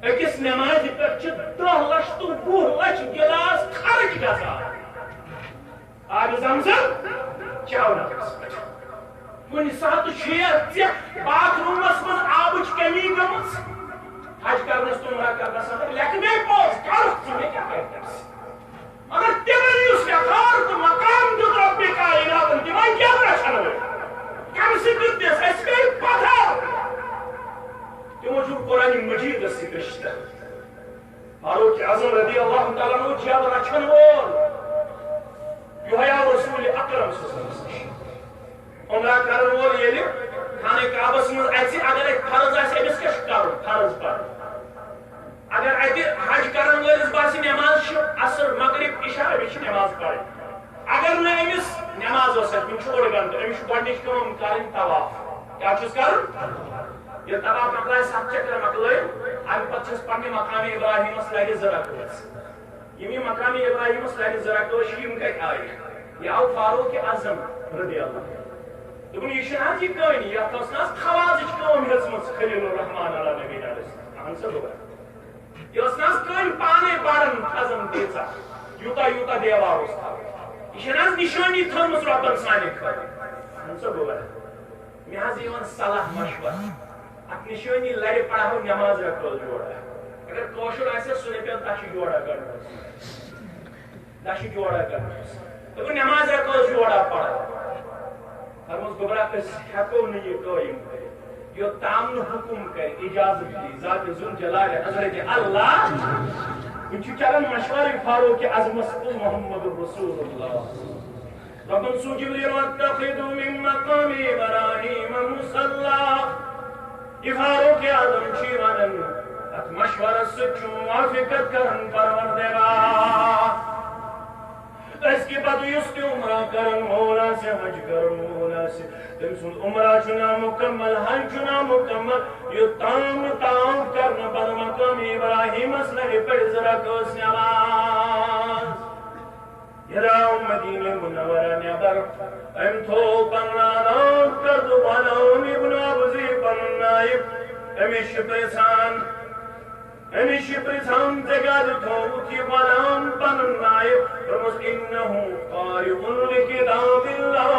أکِس نمازِ پٮ۪ٹھ چھِ دَہ لچھ تہٕ وُہ لچھ گلاس خرٕچ گژھان آبِ زمزم چاونس۔ کُنہِ ساتہٕ چھُ یہِ ژےٚ باتھ روٗمس منٛز آبٕچ کمی گٔمٕژ، حج کرنس تہٕ عمرہ کرنس اندر لیکھ مےٚ پوٚز، کر ژٕ، مےٚ کیٛاہ کرِ تَمہِ سۭتۍ؟ مگر تِمن یُس وقار تہٕ مقام دیُت ربِ کائناتن، تِمن کیٛاہ پرٛژھن وۄنۍ؟ کمہِ سۭتۍ دیُت تِس؟ أسۍ پیٚیہِ پتھر۔ تِمو چھُ قرآن مجیدس سۭتۍ رشتہٕ۔ فاروق اعظم رضی اللہ تعالیٰ عنہ جب رچھن وول، یہوے آو رسول اکرم صلی اللہ علیہ وسلم نِش۔ عمرہ کرن وول ییٚلہِ خانہ کعبس منٛز اژِ، اگر اتہِ فرض آسہِ، أمِس کیٛاہ چھُ کرُن؟ فرض پرُن۔ اگر اتہِ حج کرن وٲلِس باسہِ نماز چھِ عصر، مغرب، عشاء، أمِس چھِ نماز پرٕنۍ۔ اگر نہٕ أمِس نماز ٲس اَتہِ، وٕنہِ چھُ اوٚڑ گنٹہٕ، أمِس چھُ گۄڈٕنِچ کٲم کرٕنۍ طواف۔ کیٛاہ چھُس کرُن؟ ییٚلہِ طواف مۄکلایہِ، ستھ چکر مۄکلٲیِتھ، اَمہِ پتہٕ چھَس پننہِ مقامِ ابراہیمس لرِ زٕ رکٲژ۔ یِم یہِ مقامِ ابراہیمس لرِ زٕ رکٲژ چھِ، یِم کتہِ آیہِ؟ یہِ آو فاروق اعظم رضی اللہ عنہ۔ دوٚپُن، یہِ چھُنہٕ حظ یہِ کٲنی، یتھ ٲس نہٕ حظ خوازٕچ کٲم ہیٚژمٕژ خلیل الرحمان علیٰ نبینا علیہ السلام؟ اہن سا گوٚبرا۔ یہِ ٲس نہٕ حظ کٲنۍ پانے پران کھزن تیٖژاہ، یوٗتاہ یوٗتاہ دیوار اوس تھاوان؟ یہِ چھےٚ نہٕ حظ نِشٲنی تھٲومٕژ رۄبن سانہِ خٲطرٕ؟ اہن سا گوٚبرا۔ مےٚ حظ یِوان صلاح مشورٕ، اتھ نِشٲنی لرِ پرہو نماز رکٲژ جوڑا۔ اگر کٲشُر آسہِ ہا، سُہ دپہِ ہا، دَچھِ جوڑا کڑنس، دَچھِ جوڑا کڑنس۔ دوٚپُن، نماز رکٲژ جوڑا پرو۔ فرموس، گوٚبرا، أسۍ ہٮ۪کو نہٕ یہِ قٲیِم کٔرِتھ۔ یوٚتام نہٕ حُکُم کرِ، اِجازت دی ذاتِ ذوالجلالِ حضرتِ اللہ۔ وۄنۍ چھُ چلان مشورٕ فاروقِ اعظمس تہٕ محمد رسول اللہ۔ دوٚپُن سوٗزِو جبریل، "واتخذوا من مقام ابراہیم مصلی۔" یہِ فاروقِ اعظم چھُ یہِ ونان، اتھ مشورس سۭتۍ چھُ موافقت کران پروردگار۔ أزکہِ پتہٕ یُس تہِ عمرہ کرن وول آسہِ، حج کرن وول آسہِ، تٔمۍ سُنٛد عمرہ چھُ نامُکمل، حج چھُ نامُکمل، یوٚتام نہٕ طواف کرنہٕ پتہٕ مقام ابراہیمس لرِ پٔرِ زٕ رکٲژ نماز۔ ییٚلہِ آو مدینہ منورہ نٮ۪بر، أمۍ تھوو پنُن آداب کردٕ غلام ابن عبزی پنُن نائب۔ أمِس چھِ پرژھان، أمِس چھِ پرژھان، "ژےٚ کیٛازِ تھووُتھ یہِ غلام پنُن نائب؟" دوٚپمَس، "إنه قارئ لکتاب اللہ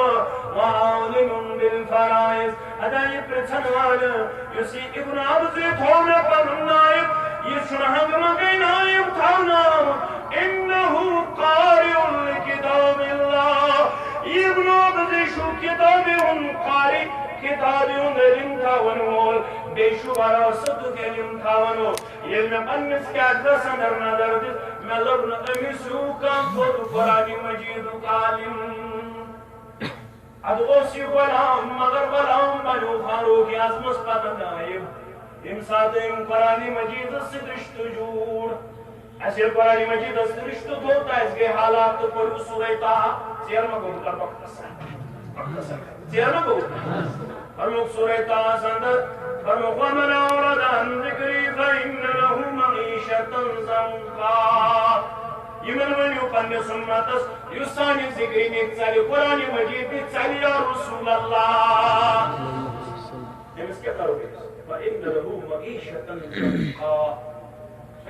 وعالم بالفرائض۔" ہتا یہِ پرژھن والہٕ، یُس یہِ ابن عبزی تھوو مےٚ پنُن نائب، یہِ چھُنہٕ ہنگہٕ منگے نائب تھاونہٕ آمُت۔ "إنه قارئ لکتاب اللہ۔" یہِ ابن عبزی چھُ کتابہِ ہُنٛد قاری، کتابہِ ہُنٛد علم تھاون وول، بیٚیہِ چھُ وراثتُک علم تھاون وول۔ ییٚلہِ مےٚ پننِس کیٹرس اندر نظر دِژ، مےٚ لوٚب نہٕ أمِس ہیوٗ کانٛہہ تھوٚد قرآنِ مجیدُک عالم۔ ادٕ اوس یہِ غلام، مگر غلام بنیو فاروقِ اعظمس پتہٕ نائب۔ ییٚمہِ ساتہٕ أمۍ قرآنِ مجیدس سۭتۍ رشتہٕ جوٗڑ، اَسہِ ییٚلہِ قرآنِ مجیدس سۭتۍ رشتہٕ تھوٚو، تہٕ اَسہِ گٔے حالات تہٕ پوٚر سورہ طٰہٰ۔ ژیر ما گوٚو؟ کر مۄختصر۔ مۄختصر۔ ژیر ما گوٚو؟ فرمووُکھ سورہ طٰہَس اندر، فرمووُکھ، "ومن أعرض عن ذكري فإن له معيشة ضنكا۔" یِمن ؤنِو پننِس اُمتس، یُس سانہِ ذِکرِ نِش ژلہِ، قرآنِ مجیٖد نِش ژلہِ، یا رسول اللہ، أمِس کیٛاہ کرو أسۍ؟ "فإن له معيشة ضنكا۔"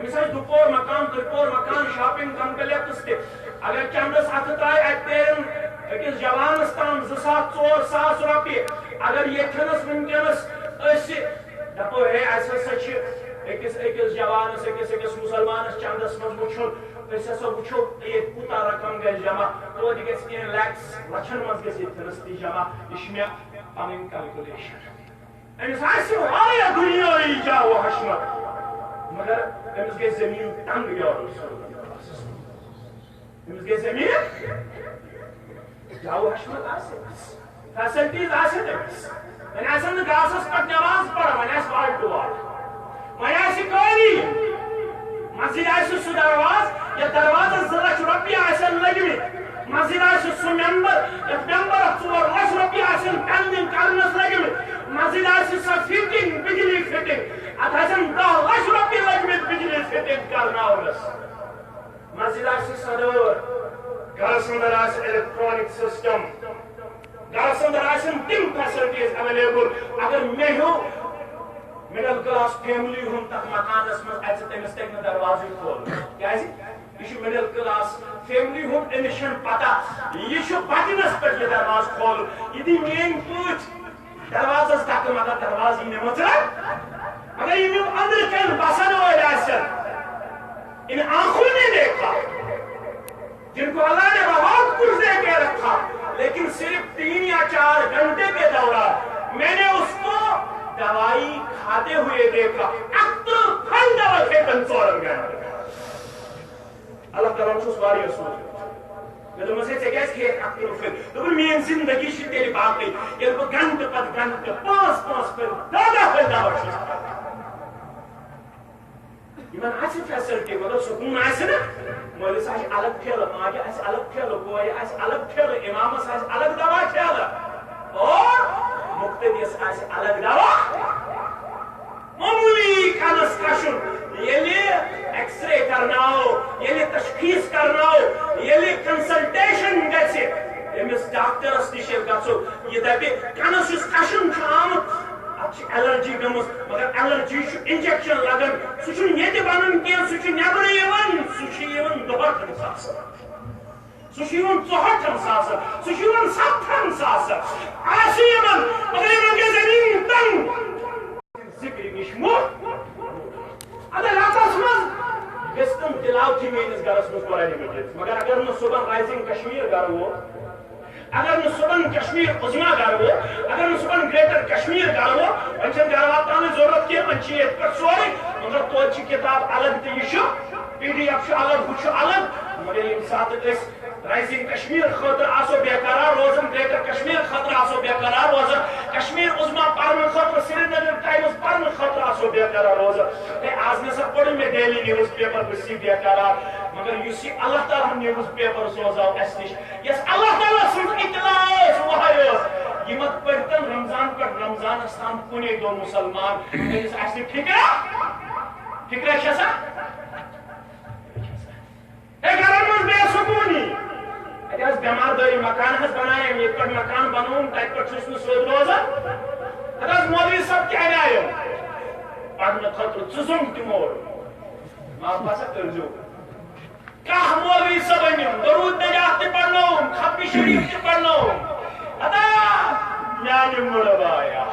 أمِس آسہِ دُپور مکان، ترٛپور مکان، shopping complex تہِ۔ اگر چندس اتھٕ ترٛایہِ، اتہِ تیرن أکِس جوانس تام زٕ ساس، ژور ساس رۄپیہِ۔ اگر ییٚتھٮ۪نس وٕنکیٚنس أسۍ دپو، ہے، اسہِ ہسا چھِ أکِس، أکِس جوانس، أکِس، أکِس مسلمانس چندس منٛز وٕچھُن، أسۍ ہسا وٕچھو ییٚتہِ کوٗتاہ رقم گژھِ جمع، توتہِ گژھِ کینٛہہ lakhs، لچھن منٛز گژھِ ییٚتھٮ۪نس تہِ جمع۔ یہِ چھِ مےٚ پنٕنۍ calculation۔ أمِس آسہِ واریاہ دُنیٲیی جاہ و حشمت، مگر أمِس گژھِ زٔمیٖن تنگ، یا رسول اللہ۔ أمِس گژھِ زٔمیٖن جاہ و حشمت آسہِ، facilities آسہِ أمِس۔ وۄنۍ آسن نہٕ گاسس پٮ۪ٹھ نماز پران، وۄنۍ آسہِ wall to wall۔ وۄنۍ آسہِ قٲلیٖن، مسجد آسہِ سُہ دروازٕ، یتھ دروازس زٕ لچھ رۄپیہِ آسن لٔگمٕتۍ۔ مسجد آسہِ سُہ ممبر، یتھ ممبرس ژور لچھ رۄپیہِ آسن pending کرنس لٔگمٕتۍ۔ مسجد آسہِ سۄ fitting، بجلی fitting، اتھ آسن دہ لچھ رۄپیہِ لٔگمٕتۍ بجلی fitting کرناونس۔ مسجد آسہِ سۄ دٲر، گرس اندر آسہِ electronic system، گرس اندر آسن تِم facilities available۔ اگر مےٚ ہیوٗ middle class family ہُنٛد تتھ مکانس منٛز اژِ، تٔمِس تگہِ نہٕ دروازٕے کھولُن۔ کیازِ؟ یہِ چھُ middle class family ہُنٛد، أمِس چھَنہٕ پتہ۔ یہِ چھُ بٹنس پٮ۪ٹھ یہِ دروازٕ کھولُن۔ یہِ دی میٲنۍ پٲٹھۍ دروازس دکہٕ، مگر دروازٕ یی نہٕ مٕژران۔ مگر یِم یِم أنٛدرٕ کَنۍ بسن وٲلۍ آسن، ان آنکھوں نے دیکھا، جن کو اللہ نے بہت کچھ دے کے رکھا، لیکن صرف تین یا چار گھنٹے کے دوران میں نے اس کو دوائی کھاتے ہوئے دیکھا۔ اکتر پھل دوا کھیتن ژورن گھنٹن۔ اللہ تعالیٰ ہن چھُس واریاہ سوٗنٛچمُت۔ مےٚ دوٚپمَس، "ہے، ژےٚ کیٛازِ کھیٚیَکھ اَکھ کِلوٗ پھٔلۍ؟" دوٚپُن، "میٛٲنۍ زِندگی چھِ تیٚلہِ باقٕے، ییٚلہِ بہٕ گھنٹہٕ پتہٕ گھنٹہٕ پانٛژھ پانٛژھ پھٔلۍ، دَہ دَہ پھٔلۍ دوا چھُس کھٮ۪وان۔" یِمن آسہِ facility، مگر سکوٗن آسہِ نہ۔ مٲلِس آسہِ الگ ٹھیلہٕ، ماجہِ آسہِ الگ ٹھیلہٕ، کورِ آسہِ الگ ٹھیلہٕ، اِمامس آسہِ الگ دوا ٹھیلہٕ، اور مُقتدیَس آسہِ الگ دوا۔ معموٗلی کَنَس کَشُن، ییٚلہِ X-ray کرناو، ییٚلہِ تشخیٖص کرناو، ییٚلہِ consultation گژھِ، أمِس ڈاکٹرس نِش ییٚلہِ گژھو، یہِ دَپہِ، کَنَس یُس کَشُن چھُ آمُت، اَتھ چھِ allergy گٔمٕژ، مگر allergy چھُ injection لگان، سُہ چھُنہٕ ییٚتہِ بَنان کینٛہہ، سُہ چھُ نٮ۪برٕ یِوان، سُہ چھُ یِوان دُہٲٹھن ساسَن۔ سُہ چھُ یِوان ژُہٲٹھن ساسن، سُہ چھُ یِوان ستتھن ساسن۔ آسہِ یِمن، مگر یِمن گژھِ زٔمیٖن تنگ۔ ذِکرِ نِش مو۔ اگر راتس منٛز گژھِ تِم تِلاوتھٕے میٲنِس گرس منٛز قرآنِ مجیٖد، مگر اگر نہٕ صبحن Rising Kashmir گرٕ ووت، اگر نہٕ صُبحن کشمیر عظمیٰ گرٕ وو، اگر نہٕ صُبحن گریٹر کشمیر گرٕ وو، وۄنۍ چھَنہٕ گرٕ واتناونٕچ ضروٗرت کینٛہہ، وۄنۍ چھِ ییٚتہِ پٮ۪ٹھ سورُے، مگر توتہِ چھِ کِتاب الگ تہٕ یہِ چھُ پی ڈی ایف چھُ الگ، ہُہ چھُ الگ۔ مگر ییٚمہِ ساتہٕ أسۍ رائزنگ کشمیر خٲطرٕ آسو بے قرار روزان، گریٹر کشمیر خٲطرٕ آسو بے قرار روزان، کشمیر عظمیٰ پرنہٕ خٲطرٕ، سرینگر ٹائمز پرنہٕ خٲطرٕ آسو بے قرار روزان۔ ہے، آز نہ سا پوٚر مےٚ ڈیلی نیوز پیپر، بہٕ چھُس بے قرار۔ مگر یُس یہِ اللہ تعالیٰ ہن نیوز پیپر سوزاو اَسہِ نِش، یۄس اللہ تعالیٰ سٕنٛز اطلاع ٲس، وحی ٲس، یہِ مت پٔرۍتن رمضان پٮ۪ٹھ رمضانس تام کُنے دۄہ مسلمان۔ أمِس آسہِ نہٕ فکرا؟ فکرا چھےٚ سا؟ ہے، گرن منٛز بے سکوٗنی۔ اَتہِ ٲس بٮ۪مار دٲری، مکان حظ بنایم، ییٚتہِ پٮ۪ٹھ مکان بنووُم، تَتہِ پٮ۪ٹھ چھُس نہٕ سیوٚد روزان۔ اَتہِ حظ مولوی صٲب تہِ اَنیایَم پرنہٕ خٲطرٕ، ژٕ زوٚنگ تہِ مول۔ ما باسا تٔلۍ زیو۔ کانٛہہ مولوی صٲب أنِم، درود نجات تہِ پرنووُم، ختم شریف تہِ پرنووُم۔ ادا میانہِ مُڑٕ وایا،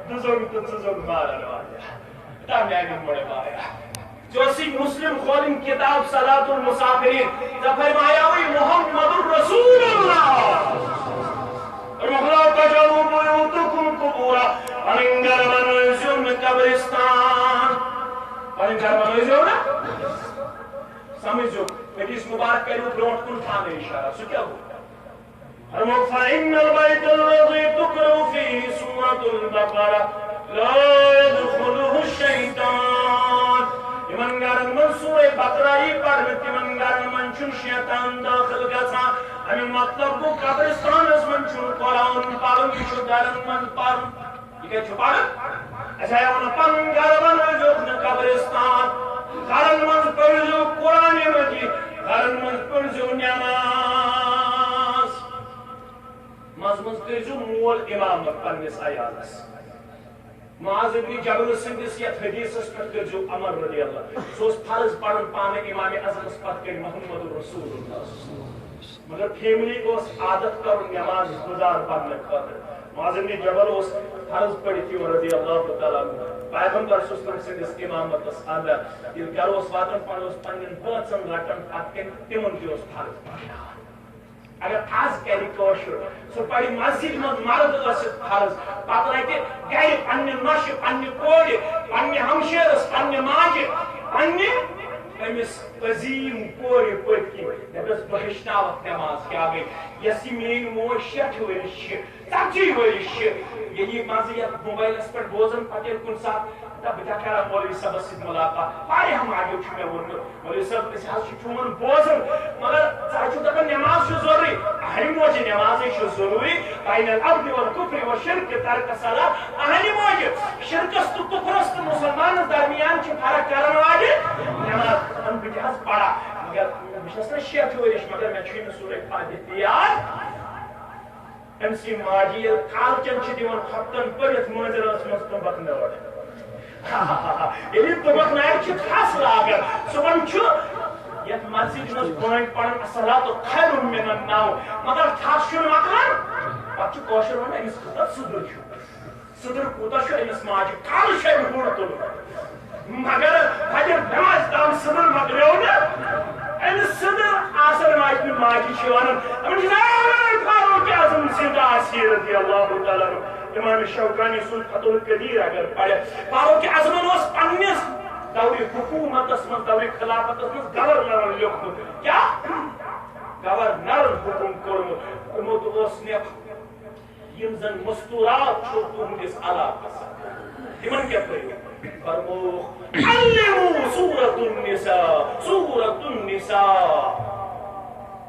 دُزوٚگ تہٕ ژٕ زوٚگ مارن وایا۔ ادا میانہِ مُڑٕ وایا۔ ژےٚ ٲسٕے مسلم کھولٕنۍ کتاب صلاۃ المسافرین، ژےٚ فرمایاوٕے محمد رسول اللہ۔ رُحلا تجعلوا بیوتکم قبورا، پنٕنۍ گرٕ بنٲوزیو نہٕ قبرستان۔ پنٕنۍ گرٕ بنٲوزیو نہٕ۔ سمجھو، حدیث مبارک کریو برونٹھ کُن پانے اشارہ، سُہ کیٛاہ گوٚو؟ فرموو، فإن البيت الذي تقرأ فيه سورة البقرة لا يدخله الشيطان۔ یِمن گرن منٛز سورہ بقرہ یی پرنہٕ، تِمن گرن منٛز چھُنہٕ شیطان دٲخل گژھان۔ اَمیُک مطلب گوٚو، قبرستانس منٛز چھُنہٕ قرآن پرُن، یہِ چھُ گرن منٛز پرُن۔ یہِ کتہِ چھُ پرُن؟ اَسہِ آیو نہٕ پنُن گرٕ بنٲوزیوکھ نہٕ قبرستان۔ گرن منٛز پٔرۍزیو قرآن مجید، گرن منٛز پٔرۍزیو نماز۔ منٛزٕ منٛزٕ کٔرۍزیو مول امامت پننِس عیالس۔ معاذ ابن جبل سٕنٛدِس یتھ حدیثس پٮ۪ٹھ کٔرۍزیو عمل رضی اللہ۔ سُہ اوس فرض پران پانہٕ امام اعظمس پتہٕ کنۍ محمد رسول اللہ۔ مگر فیملی اوس عادت کرُن نماز گزار بننہٕ خٲطرٕ۔ معاذ ابن جبل اوس فرض پٔرِتھ یِوان رضی اللہ تعالیٰ عنہ پیغمبر صلی اللہ علیہ وسلم سٕنٛدِس امامتس اندر۔ ییٚلہِ گرٕ اوس واتان، پانہٕ اوس پننٮ۪ن بٲژن رٹان، پتہٕ کنۍ تِمن تہِ اوس فرض پرناوان۔ اگر آز کرِ کٲشُر، سُہ پرِ مسجد منٛز مرد ٲسِتھ فرض، پتہٕ رٹہِ گرِ پننہِ نۄشہِ، پننہِ کورِ، پننہِ ہمشیرس، پننہِ ماجہِ، پننہِ أمِس عظیٖم کورِ پٔتۍ کِنۍ۔ دپٮ۪س، بہٕ ہیٚچھناوتھ نٮ۪ماز کیٛاہ گٔے۔ یۄس یہِ میٛٲنۍ موج شیٹھِ ؤرِش چھِ، ژتجی ؤرِش چھِ، ییٚلہِ یہِ منٛزٕ یتھ موبایلس پٮ۪ٹھ بوزان، پتہٕ ییٚلہِ کُنہِ ساتہٕ، دپ، بہٕ کیٛاہ کرٕ مولوی صٲبس سۭتۍ مُلاقات، واریاہ ماجو چھُ مےٚ ووٚنمُت۔ مولوی صٲب، أسۍ حظ چھِ چون بوزان، مگر ژٕ حظ چھُکھ دَپان نٮ۪ماز چھِ ضروٗری۔ اہنہِ موجہِ نٮ۪مازٕے چھِ ضروٗری۔ بین العبد والکفر والشرک ترک الصلاۃ۔ اہنہِ موجہِ شرکس تہٕ کفرس تہٕ مُسلمانس درمیان چھِ فرق کرن واجہِ نٮ۪ماز۔ دَپان بہٕ تہِ حظ پرا، مگر بہٕ چھَس نہ شیٹھ ؤرِش، مگر مےٚ چھُے نہٕ سورہ فاتحہ تہِ یاد۔ أمۍ سٕے ماجہِ ییٚلہِ کالچن چھِ دِوان خۄفتن پٔرِتھ مٲنٛزِ رٲژ منٛز تُمبکھ نٲر۔ ییٚلہِ تُمبکھ نارِ چھِ کھس لاگان، صُبحن چھُ یتھ مسجد منٛز بٲنۍ پران، "الصلاۃ خیر من النوم"، مگر کھس چھُنہٕ مۄکلان۔ پتہٕ چھُ کٲشُر ونان، "أمِس کوٗتاہ سُدُر چھُ۔" سُدُر کوٗتاہ چھُ أمِس ماجہِ؟ کالہٕ چھُ أمۍ ہُر تُلمُت۔ مگر فجر نمازِ تام سُدُر مۄکلیو نہٕ۔ أمِس سُدُر آسن واجنہِ ماجہِ چھِ ونان، أمِس چھِ ونان، "اے فاروق اعظم زندہ آسی رضی اللہ تعالیٰ عنہ۔" امام شوکانی سُنٛد فتح القدیر اگر پرِ، فاروق اعظمن اوس پننِس دورِ حکومتس منٛز، دورِ خلافتس منٛز گورنرن لیوٚکھمُت۔ کیٛاہ؟ گورنرن حکم کوٚرمُت، کوٚرمُت اوس نٮ۪بر۔ یِم زن مستورات چھِو تُہنٛدِس علاقس، تِمن کیٛاہ کٔرِو؟ فرمووُکھ، "علموا سورۃ النساء، سورۃ النساء۔"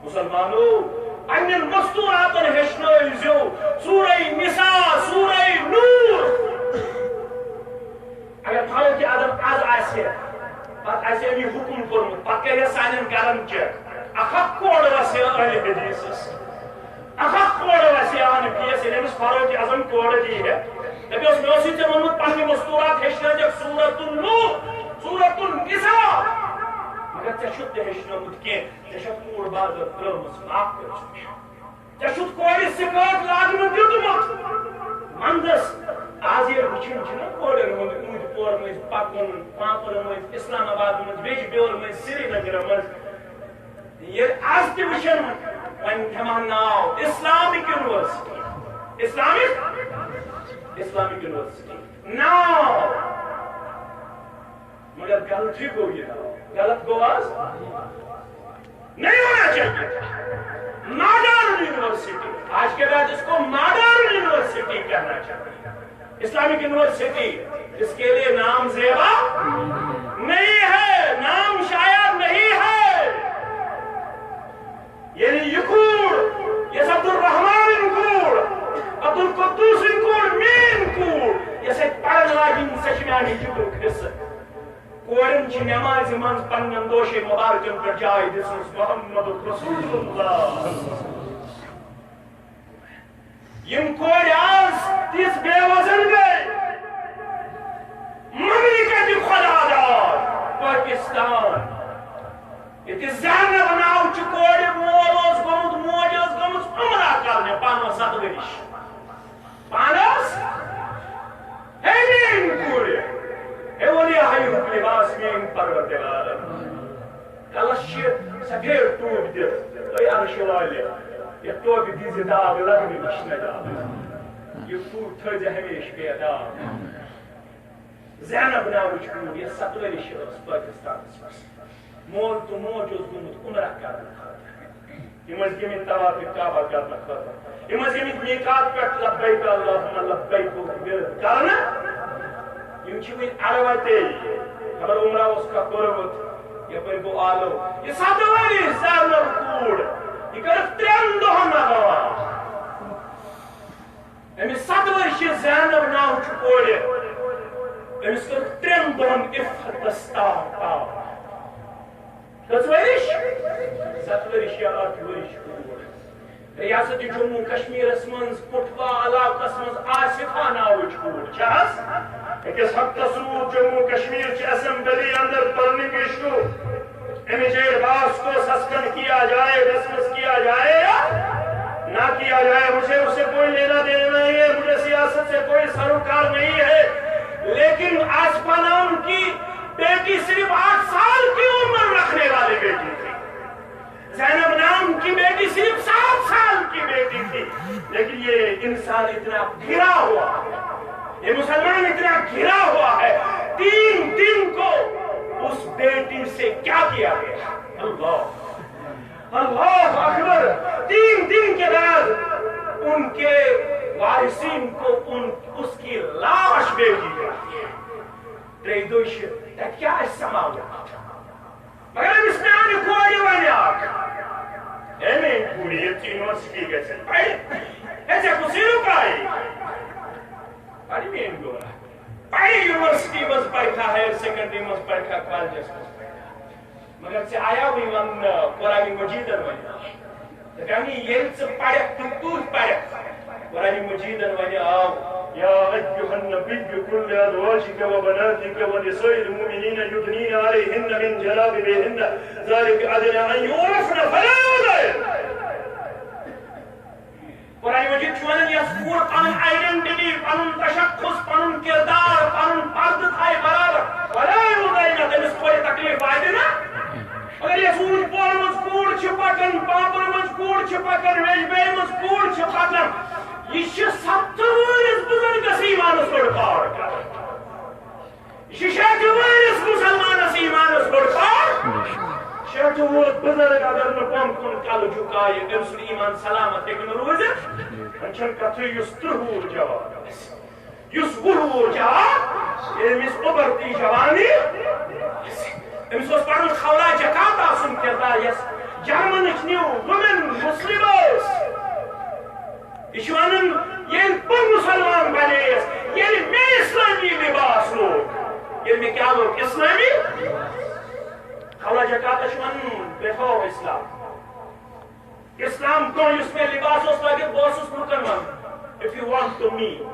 مسلمانو، پننٮ۪ن مستوراتن ہیٚچھنٲوزیو سورہ نساء، سورہ نور۔ اگر فاروق اعظم از آسہِ ہے، پتہٕ آسہِ ہے أمۍ یہِ حُکُم کوٚرمُت، پتہٕ کرِ ہے سانٮ۪ن گرن چیک۔ اکھ اکھ کورٕ وسہِ ہے اہلِ حدیثس۔ اکھ اکھ کورٕ وسہِ ہے حنفیس، ییٚلہِ أمِس فاروق اعظم کورٕ دی ہے۔ دپیوس، مےٚ اوسُے ژےٚ ووٚنمُت پننہِ مستورات ہیٚچھنٲوزٮ۪کھ سورۃ النور، سورۃ النساء۔ مگر ژےٚ چھُتھ تہِ ہیٚچھنٲومُت کینٛہہ، ژےٚ چھَتھ کوٗر بازر ترٲومٕژ، معاف کٔرۍزِ مےٚ۔ ژےٚ چھُتھ کورِ سِکٲرٹ لاگنہٕ دیُتمُت۔ ونٛدس آز ییٚلہِ وٕچھان چھِنہ کورٮ۪ن ہُنٛد أنٛدۍ پورٕ مٔنٛزۍ پکُن، پانٛپرٕ مٔنٛزۍ، اسلام آباد مٔنٛزۍ، ویٚجہِ بیول مٔنٛزۍ، سرینگرٕ مٔنٛزۍ، ییٚلہِ آز تہِ وٕچھان وۄنۍ ہٮ۪مہٕ ہا ناو Islamic university, Islamic, Islamic university ناو، مگر غلطی گوٚو یہِ ناو۔ غلط گوٚو حظ؟ نہیں ہونا چاہیے۔ ماڈرن یونیورسٹی، آج کے بعد اس کو ماڈرن یونیورسٹی کہنا چاہیے۔ اسلامک یونیورسٹی، اس کے لیے نام زیبا نہیں ہے، نام شاعر نہیں ہے۔ یعنی یہ کوڑ، یس عبدالرحمان کوڑ، عبدالقدوس کوڑ، مین کوڑ، یس پڑھن واجن سچ میانی فکرک حصہ۔ کورن چھ نماز منز پنن دوشے مبارکن پہ جائے دژمژ محمد رسول اللہ۔ یم کورِ آز تِژھ بے وزن گٔے، مملکت خدا دار پاکستان۔ ییٚتہِ زینب ناو چہِ کورِ مول اوس گوٚمُت، موج ٲس گٔمٕژ عمرہ کرنہِ، پانس ستہٕ ؤرِش۔ پانس، ہے میٲنۍ کورِ، ہے ولی ہایُک لباس میٲنۍ پروردگارن۔ کلس چھِ سفید ٹوپۍ دِتھ، اے عرشہِ والہِ، یتھ ٹوپہِ دِژ داغ لگنہٕ نِش نجات۔ یہِ ٹوپۍ تھٲیزِ ہمیشہِ بے داغ۔ زینب ناوٕچ کوٗر، یۄس ستہٕ ؤرِش ٲس پٲکِستانس منٛز۔ مول تہٕ موج اوس گوٚمُت عمرہ کرنہٕ خٲطرٕ۔ یِم ٲسۍ گٔمٕتۍ طواف کعبہ کرنہٕ خٲطرٕ۔ یِم ٲسۍ گٔمٕتۍ میقات پٮ۪ٹھ لبیک اللہم لبیک ورد کرنہٕ۔ یِم چھِ وٕنہِ عربہ تے۔ خبر عمرہ اوس کانٛہہ کوٚرمُت۔ یپٲرۍ گوٚو آلو۔ یہِ ستہٕ ؤرِش زینب کوٗر، یہِ کٔرٕکھ ترٛٮ۪ن دۄہن عطا۔ أمِس ستہٕ ؤرِش زینب ناو چھُ کورِ۔ أمِس کٔرٕکھ ترٛٮ۪ن دۄہن عفتس تاپھ تاپھ۔ کٔژ ؤرِش؟ ستہٕ ؤرِش یا ٲٹھ ؤرِش کوٗر۔ ریاست جموں کشمیرس منٛز پُٹھوا علاقس منٛز آصفہ ناوٕچ کوٗر چھِ حظ۔ أکِس ہفتس روٗد جموں کشمیر چہِ اسمبلی اندر پرنگ ایشو۔ امِچ ایڈوائس کو سسپینڈ کیا جائے، ڈسمس کیا جائے یا نہ کیا جائے، مجھے اسے کوئی لینا دینا نہیں ہے، مجھے سیاست سے کوئی سروکار نہیں ہے۔ لیکن آصفہ نام کی بیٹی صرف آٹھ سال کی عمر رکھنے والی بیٹی تھی۔ زینب نام کی بیٹی صرف سات سال کی بیٹی تھی، لیکن یہ انسان اتنا گھرا ہوا، یہ مسلمان اتنا گھرا ہوا ہے، تین دن کو اس بیٹی سے کیا کیا گیا؟ اللہ، اللہ اکبر۔ تین دن کے بعد ان کے وارثین کو ان، اس کی لاش بھیجی گئی۔ ترٛیٚیہِ دۄہہِ چھِ تَتہِ کیٛاہ آسہِ سماوُن؟ مگر أمِس میٛانہِ کورِ وَنہِ اکھ، "اے میٛٲنۍ کوٗرِ، ییٚتہِ چھِ یونیورسٹی گژھِ پَرِ۔ ہے، ژےٚ کُس یہِ رُکاوِ؟ پَرِ میٛٲنۍ کوٗر۔ پَرِ یونیورسٹی منٛز پَرِ کھا، ہایر سیکنڈری منٛز پَرِ کھا، کالجس منٛز پَرِ کھا۔ مگر ژےٚ آیاوٕے وَننہٕ قرآنِ مجیٖدَن وَنہِ۔" دَپیٛاونی، ییٚلہِ ژٕ پَرَکھ تہٕ تُہۍ پَرَکھ۔ قرآنِ مجیٖدَن وَنہِ آو، "یا ایھا النبی قل لازواجک و بناتک و نساء المؤمنین یدنین علیہن من جلابیبہن، ذلک ادنی ان یعرفن فلا یؤذین۔" قرآنِ مجیٖد چھُ وَنان، یۄس کوٗر پَنُن آئیڈینٹی، پَنُن تشخص، پَنُن کردار، پَنُن پردٕ تھایہِ برابر، فلا یؤذین، تٔمِس کورِ تکلیف واتہِ نہٕ۔ مگر یۄس اوٗنٛچ پورٕ منٛز کوٗر چھِ پَکان، پاپرٕ منٛز کوٗر چھِ پَکان، ویٚجہِ بیٚیہِ منٛز کوٗر چھِ پَکان، یہِ چھِ ستہٕ وٲرِس بُزرگس ایٖمانس لوٚڑ پاور کران۔ یہِ چھِ شیٹھِ وٲرِس مُسلمانس ایٖمانس لوٚڑ پاور۔ شیٹھِ وُہُر بُزرگ اگر نہٕ بۄن کُن کلہٕ جُکایہِ، أمۍ سُنٛد ایٖمان سلامت ہیٚکہِ نہٕ روٗزِتھ۔ وۄنۍ چھَنہٕ کتھٕے، یُس تٕرٛہ وُہُر جوان آسہِ، یُس وُہ وُہُر جوان، ییٚمِس اُبرتی جوانی، أمِس اوس پَنُن خولا جکات آسُن کردار، یۄس جرمنٕچ نیو وُمین مسلم ٲس۔ یہِ چھُ وَنان، ییٚلہِ بہٕ مُسلمان بَنییَس، ییٚلہِ مےٚ اِسلٲمی لِباس لوگ، ییٚلہِ مےٚ کیٛاہ لوگ؟ اِسلٲمی۔ خولا جکاتا چھُ وَنان، before Islam، اِسلام برٛونٛہہ یُس مےٚ لِباس اوس لٲگِتھ، بہٕ اوسُس لُکَن وَنان، "If you want to me,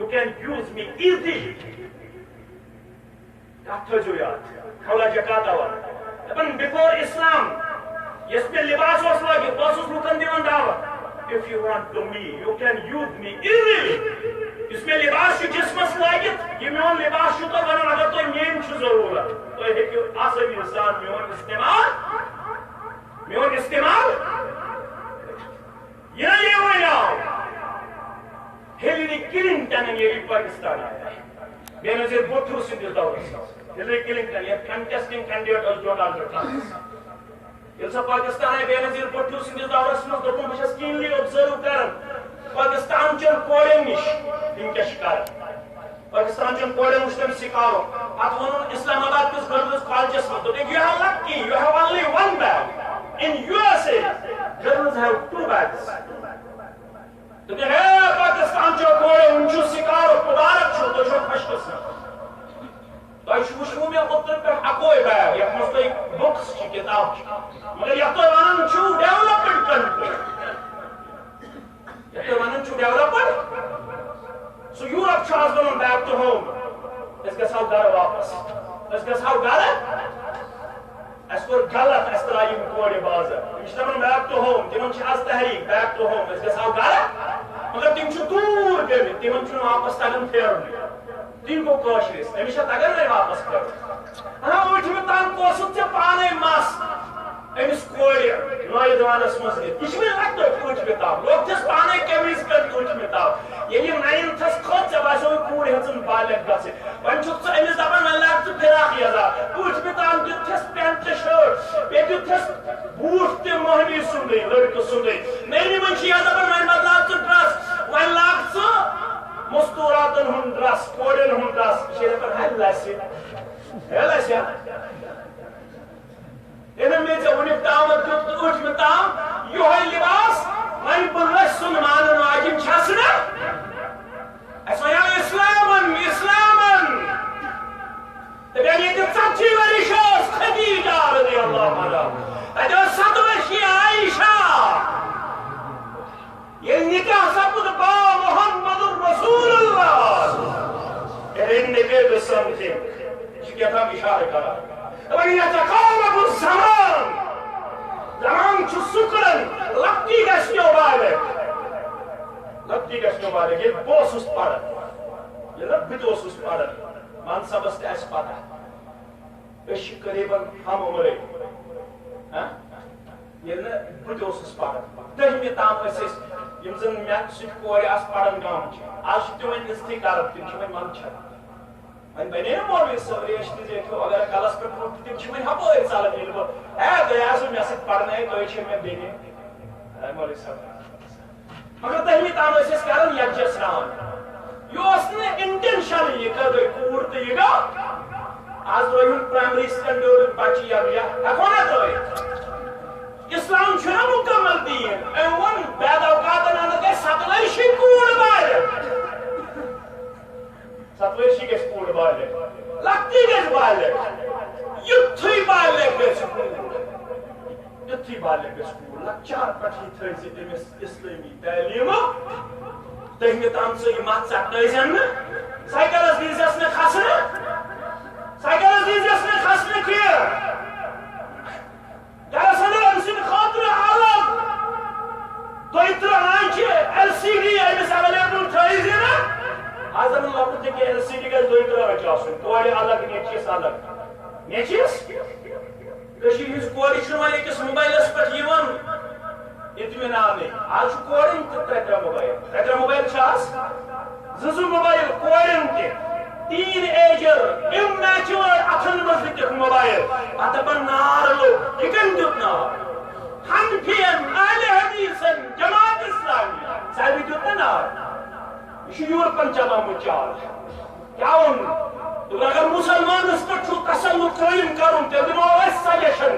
you can use me easily." کتھ تھٲیزیو یاد، خولا جکاتا وَنان۔ دَپان، before Islam، یُس مےٚ لِباس اوس لٲگِتھ، بہٕ اوسُس لُکَن دِوان دعوت، "If you want to me, you can use me easily." یُس مےٚ لِباس چھُ جسمَس لٲگِتھ، یہِ میون لِباس چھُ تۄہہِ وَنان، اگر تۄہہِ میٛٲنۍ چھُ ضروٗرت، تُہۍ ہیٚکِو آسٲنی سان میون استعمال میون استعمال۔ یہ نہ یہ وۄنۍ آو ہیلری کلنٹن ییٚلہِ پاکستان آیہِ بینظیر بھٹو سٕنٛدِس دورس منٛز۔ ہیلری کلنٹن یتھ کنٹیسٹنگ کینڈیڈیٹ ٲس ڈونالڈ ٹرمپس۔ ییٚلہِ سۄ پاکستان آیہِ بینظیر بھٹو سٕنٛدِس دورس منٛز، دوٚپُن، بہٕ چھَس keenly observe کران پاکستان چٮ۪ن کورٮ۪ن نِش، یِم کیٛاہ چھِ کران۔ پاکستان چٮ۪ن کورٮ۪ن وٕچھ تٔمۍ سکارو۔ پتہٕ ووٚنُن اسلام آباد کِس گرلز کالجس منٛز، دوٚپُکھ، "You have lucky, you have only one bag. In U S A, girls have two bags." دوٚپُکھ، "ہے، پاکستان چٮ۪و کورٮ۪و، وٕنہِ چھُ سکارو، مبارک چھُ، تُہۍ چھِو خۄش قسمت۔ تۄہہِ چھُ وٕچھمُت مےٚ اوترٕ پٮ۪ٹھ اَکوے بیگ، یَتھ منٛز تۄہہِ بُکٕس چھِ، کِتاب چھِ، مگر یَتھ تُہۍ وَنان چھِو developed country، یَتھ تُہۍ وَنان چھِو developed، سُہ یوٗرپ چھُ آز وَنان back to home۔ أسۍ گژھو گَرٕ واپَس، أسۍ گژھو گَرٕ۔" اَسہِ کوٚر غلط، اَسہِ ترٛایہِ یِم کورِ بازر۔ یِم چھِ دَپان back to home، تِمَن چھِ آز تحریٖک back to home، أسۍ گژھو گَرٕ، مگر تِم چھِ دوٗر گٔمٕتۍ، تِمَن چھُنہٕ واپَس تَگان پھیرُن۔ تِم گوٚو کٲشرِس، أمِس چھا تَگان وۄنۍ واپَس پھیرُن؟ ہاں، ٲٹھمہِ تام کوسُتھ ژےٚ پانَے مَس أمِس کورِ نٲیِد وانَس منٛز نِتھ۔ یہِ چھِ مےٚ لَگان ٲٹھمہِ تام۔ لوٚگ چھَس پانَے قمیٖض پٮ۪ٹھ ٲٹھمہِ تام۔ ییٚلہِ یہِ ناینتھَس کھوٚت، ژےٚ باسیووُے کوٗر ہیٚژٕن بالغ گژھٕنۍ۔ وۄنۍ چھُکھ ژٕ أمِس دَپان، "وۄنۍ لاگ ژٕ فراق یَزار۔" ٲٹھمہِ تام دیُت چھَس pant تہٕ shirt، بیٚیہِ دیُت چھَس بوٗٹھ تہِ مۄہنی سُنٛدٕے، لٔڑکہٕ سُنٛدٕے۔ نٔیمہِ منٛز چھِ یَتھ دَپان، "وۄنۍ بدلاو ژٕ dress، وۄنۍ لاگ ژٕ مستوٗراتَن ہُنٛد dress، کورٮ۪ن ہُنٛد dress۔" یہِ چھِ دَپان، "ہے لَسہِ، ہے لَسہِ۔" ییٚلہِ مےٚ ژےٚ وُنیُک تامَتھ دیُت تہٕ ٲٹھمہِ تام یِہوٚے لِباس، وۄنۍ بہٕ لٔسۍ سُنٛد مانَن واجِنۍ چھَس نہٕ۔ اَسہِ وَنیٛاو اِسلامَن، اِسلامَن۔ تہٕ بیٚیہِ ییٚتہِ ژَتجی ؤرِش ٲس خدیجہ رضی اللہ عنہا۔ تَتہِ ٲس ستہٕ ؤرشی عائشہ۔ ییٚلہِ نِکاح سَپُد با محمد رسول اللہ، there is something۔ یہِ چھُ کیٛاہ تام اِشارٕ کران۔ دَپان، یَتَقارَبُ الزَّمَانُ۔ زَمانہٕ چھُ سُکران، لۄکٹی گژھِ نو بالغ۔ لۄکٹی گژھِ نو بالغ۔ ییٚلہِ بہٕ اوسُس پَران، ییٚلہِ نہٕ بہٕ تہِ اوسُس پَران، مَنصَبَس تہِ آسہِ پَتہ۔ أسۍ چھِ قریباً ہم عمرٕے۔ ہاں؟ ییٚلہِ نہٕ بہٕ تہِ اوسُس پَران، دٔہمہِ تام ٲسۍ أسۍ، یِم زَن مےٚ سۭتۍ کورِ آسہٕ پَران گامچہِ، آز چھِ تِم وۄنۍ عزتٕے کَران، تِم چھِ وۄنۍ منٛدچھان۔ وۄنۍ بَنے نہٕ مولوی صٲب ریش تہِ زیٹھیو، اگر کَلَس پٮ۪ٹھ روٗد تہٕ تِم چھِ وۄنۍ ہَپٲرۍ ژَلان، ییٚلہِ بہٕ، ہے، تۄہہِ آسوٕ مےٚ سۭتۍ پَرنَے، تُہۍ چھِو مےٚ بیٚنہِ۔ ہے مولوی صٲب۔ مگر دٔہمہِ تام ٲسۍ أسۍ کران یکجاہ سرٛان۔ یہِ اوس نہٕ intention، یہِ کَتھ گٔے کوٗر تہٕ یہِ گوٚو۔ آز ترٛٲیہُن primary standard بچہِ یکجاہ، ہٮ۪کو نا ترٛٲیِتھ؟ اسلام چھُنہ مُکمل دیٖن۔ أمۍ ووٚن، بعد اوقاتن اندر گژھِ ستہٕ ؤرشی کوٗر بالغ۔ ستہٕ ؤرشی گژھِ کوٗر بالغ، لۄکٹٕے گژھِ بالغ، یُتھُے بالغ گژھِ کوٗر، یُتھُے بالغ گژھِ کوٗر، لۄکچار پٮ۪ٹھٕے تھٲوزِ أمِس اسلٲمی تعلیٖم۔ دٔہمہِ تام ژٕ یہِ مَتھ ژَٹنٲوزٮ۪ن نہٕ، سایکلَس دیٖزٮ۪س نہٕ کھسنہٕ، سایکلَس دیٖزٮ۪س نہٕ کھسنہٕ کینٛہہ۔ گرس اندر أمۍ سٕنٛدِ خٲطرٕ الگ دۄیہِ ترٕٛہ آنچہِ L C D أمِس available تھٲیِو زِ نہ۔ آز اگر لۄکُٹ تہِ کینٛہہ L C D گژھِ دۄیہِ ترٕٛہ آنچہِ آسُن، کورِ الگ، نیٚچوِس الگ۔ نیٚچوِس؟ کٔشیٖرِ ہٕنٛز کورِ چھُنہٕ وۄنۍ أکِس موبایلَس پٮ۪ٹھ یِوان اطمینانٕے۔ آز چھُ کورٮ۪ن تہِ ترٛےٚ ترٛےٚ موبایل۔ ترٛےٚ ترٛےٚ موبایل چھِ آز۔ زٕ زٕ موبایل کورٮ۪ن تہِ، ٹین ایجر، اممیچور، اتھن منٛز دِتِکھ موبایل۔ پتہٕ دپان نار لوٚگ، یہِ کٔمۍ دیُت نار؟ حنفین، اہل حدیثن، جماعت اسلامی، ساروی دیُت نہٕ نار۔ یہِ چھُ یورپن چلاومُت چال۔ کیٛاہ ووٚن؟ دوٚپُن، اگر مسلمانس پٮ۪ٹھ چھُو تسلط قٲیِم کرُن، تیٚلہِ دِمو أسۍ suggestion۔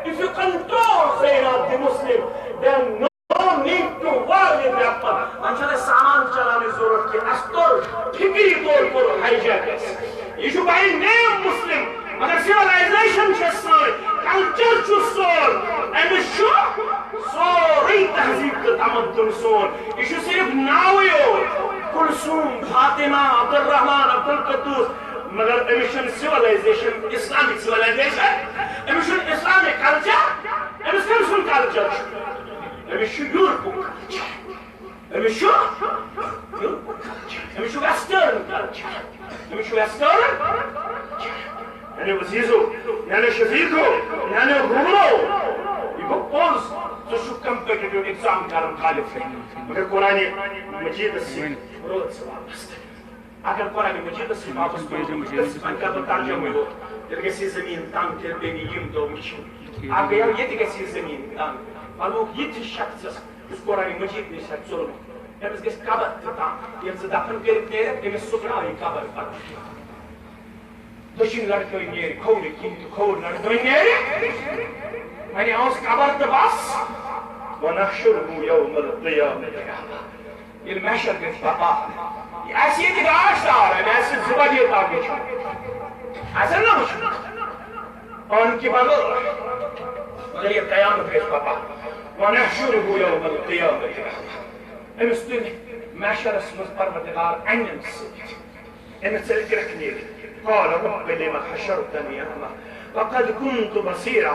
If you control Zainab the Muslim, then no need to war with weapon۔ وۄنۍ چھَنہٕ اَسہِ سامان چلاونٕچ ضروٗرت کینٛہہ۔ اَسہِ توٚر فِکری طور کوٚر hijack اَسہِ۔ یہِ چھُ by name Muslim، مگر civilization چھےٚ سٲنۍ، culture چھُ سون۔ أمِس چھُ سورُے تہذیٖب تہٕ تمدُن سون۔ یہِ چھُ صرف ناوٕے یوت۔ کلثوم، فاطمہ، عبدالرحمان، عبدالقدوس، مگر أمِس چھُنہٕ civilization، Islamic civilization، أمِس چھُنہٕ Islamic culture، أمِس کٔمۍ سُنٛد culture چھُ؟ أمِس چھُ یورپُک culture۔ أمِس چھُ، أمِس چھُ western culture۔ أمِس چھُ western۔ میانیو عزیزو، میانیو شفیقو، میانیو گوبرو، یہِ گوٚو پوٚز۔ ژٕ چھُکھ competitive exam کران طالب علم، مگر قرآن مجیدس سۭتۍ روز ژٕ وابستہٕ۔ اگر قرآن مجیدس سۭتۍ وابستہٕ روزُن، تٔمِس سۭتۍ کرٕ بہٕ ترجمہٕ یوت، تیٚلہِ گژھِ یہِ زٔمیٖن تنگ، تیٚلہِ پیٚیہِ نہٕ یِم دۄہ وٕچھِنۍ۔ اکھ گٔیو یہِ تہِ گژھِ یہِ زٔمیٖن تنگ۔ فرمووُکھ، یہِ تہِ شخصس یُس قرآن مجید نِش آسہِ ژوٚلمُت، تٔمِس گژھِ قبر تہِ تنگ۔ ییٚلہِ ژٕ دفن کٔرِتھ نیرکھ، تٔمِس سُکراو یہِ قبر پتہٕ۔ دٔچھِنۍ لڑکٲے نیرِ کھوورِ کِنۍ تہٕ کھووُر لڑکٲے نیرِ۔ وۄنۍ ٲس قبر تہٕ بس۔ ونحشره یوم القیامة اعمی۔ ییٚلہِ محشر گژھِ پتہ، یہِ آسہِ ییٚتہِ گاش دار، أمۍ آسہِ زٕ بجے تام وٕچھُن۔ آسن نہ وٕچھُن؟ پانہٕ کہِ بغٲر۔ مگر ییٚلہِ قیامت گژھِ پتہ، ونحشره یوم القیامة اعمی۔ أمِس تُلہِ محشرس منٛز پروردگار انٮ۪ن سۭتۍ۔ أمِس ژٔلۍ کرٛٮ۪کھ نیٖرِتھ۔ قال رب لم حشرتنی اعمی وقد كنت بصيرا۔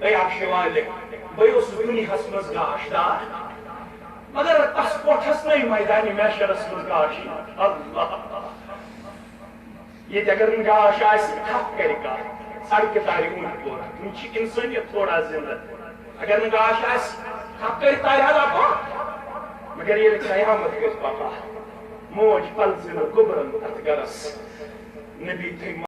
اے عرشہِ والے، بہٕ اوسُس دُنیاہس منٛز گاش دار، مگر تس پوٹھس نَے میدانِ محشرس منٛز گاش یِوان۔ اللہ! ییٚتہِ اگر نہٕ گاش آسہِ، تھپھ کرِ کانٛہہ، سڑکہِ تارِ اوٗنٹۍ پوٹھ۔ وُنہِ چھِ انسٲنیت تھوڑا زندٕ۔ اگر نہٕ گاش آسہِ، تھپھ کرِ تارِ ہا لۄکُٹ۔ مگر ییٚلہِ قیامت گژھِ پتہ، موج پلزِ نہٕ گوٚبرن تتھ گرس۔ نبی تھٲوۍ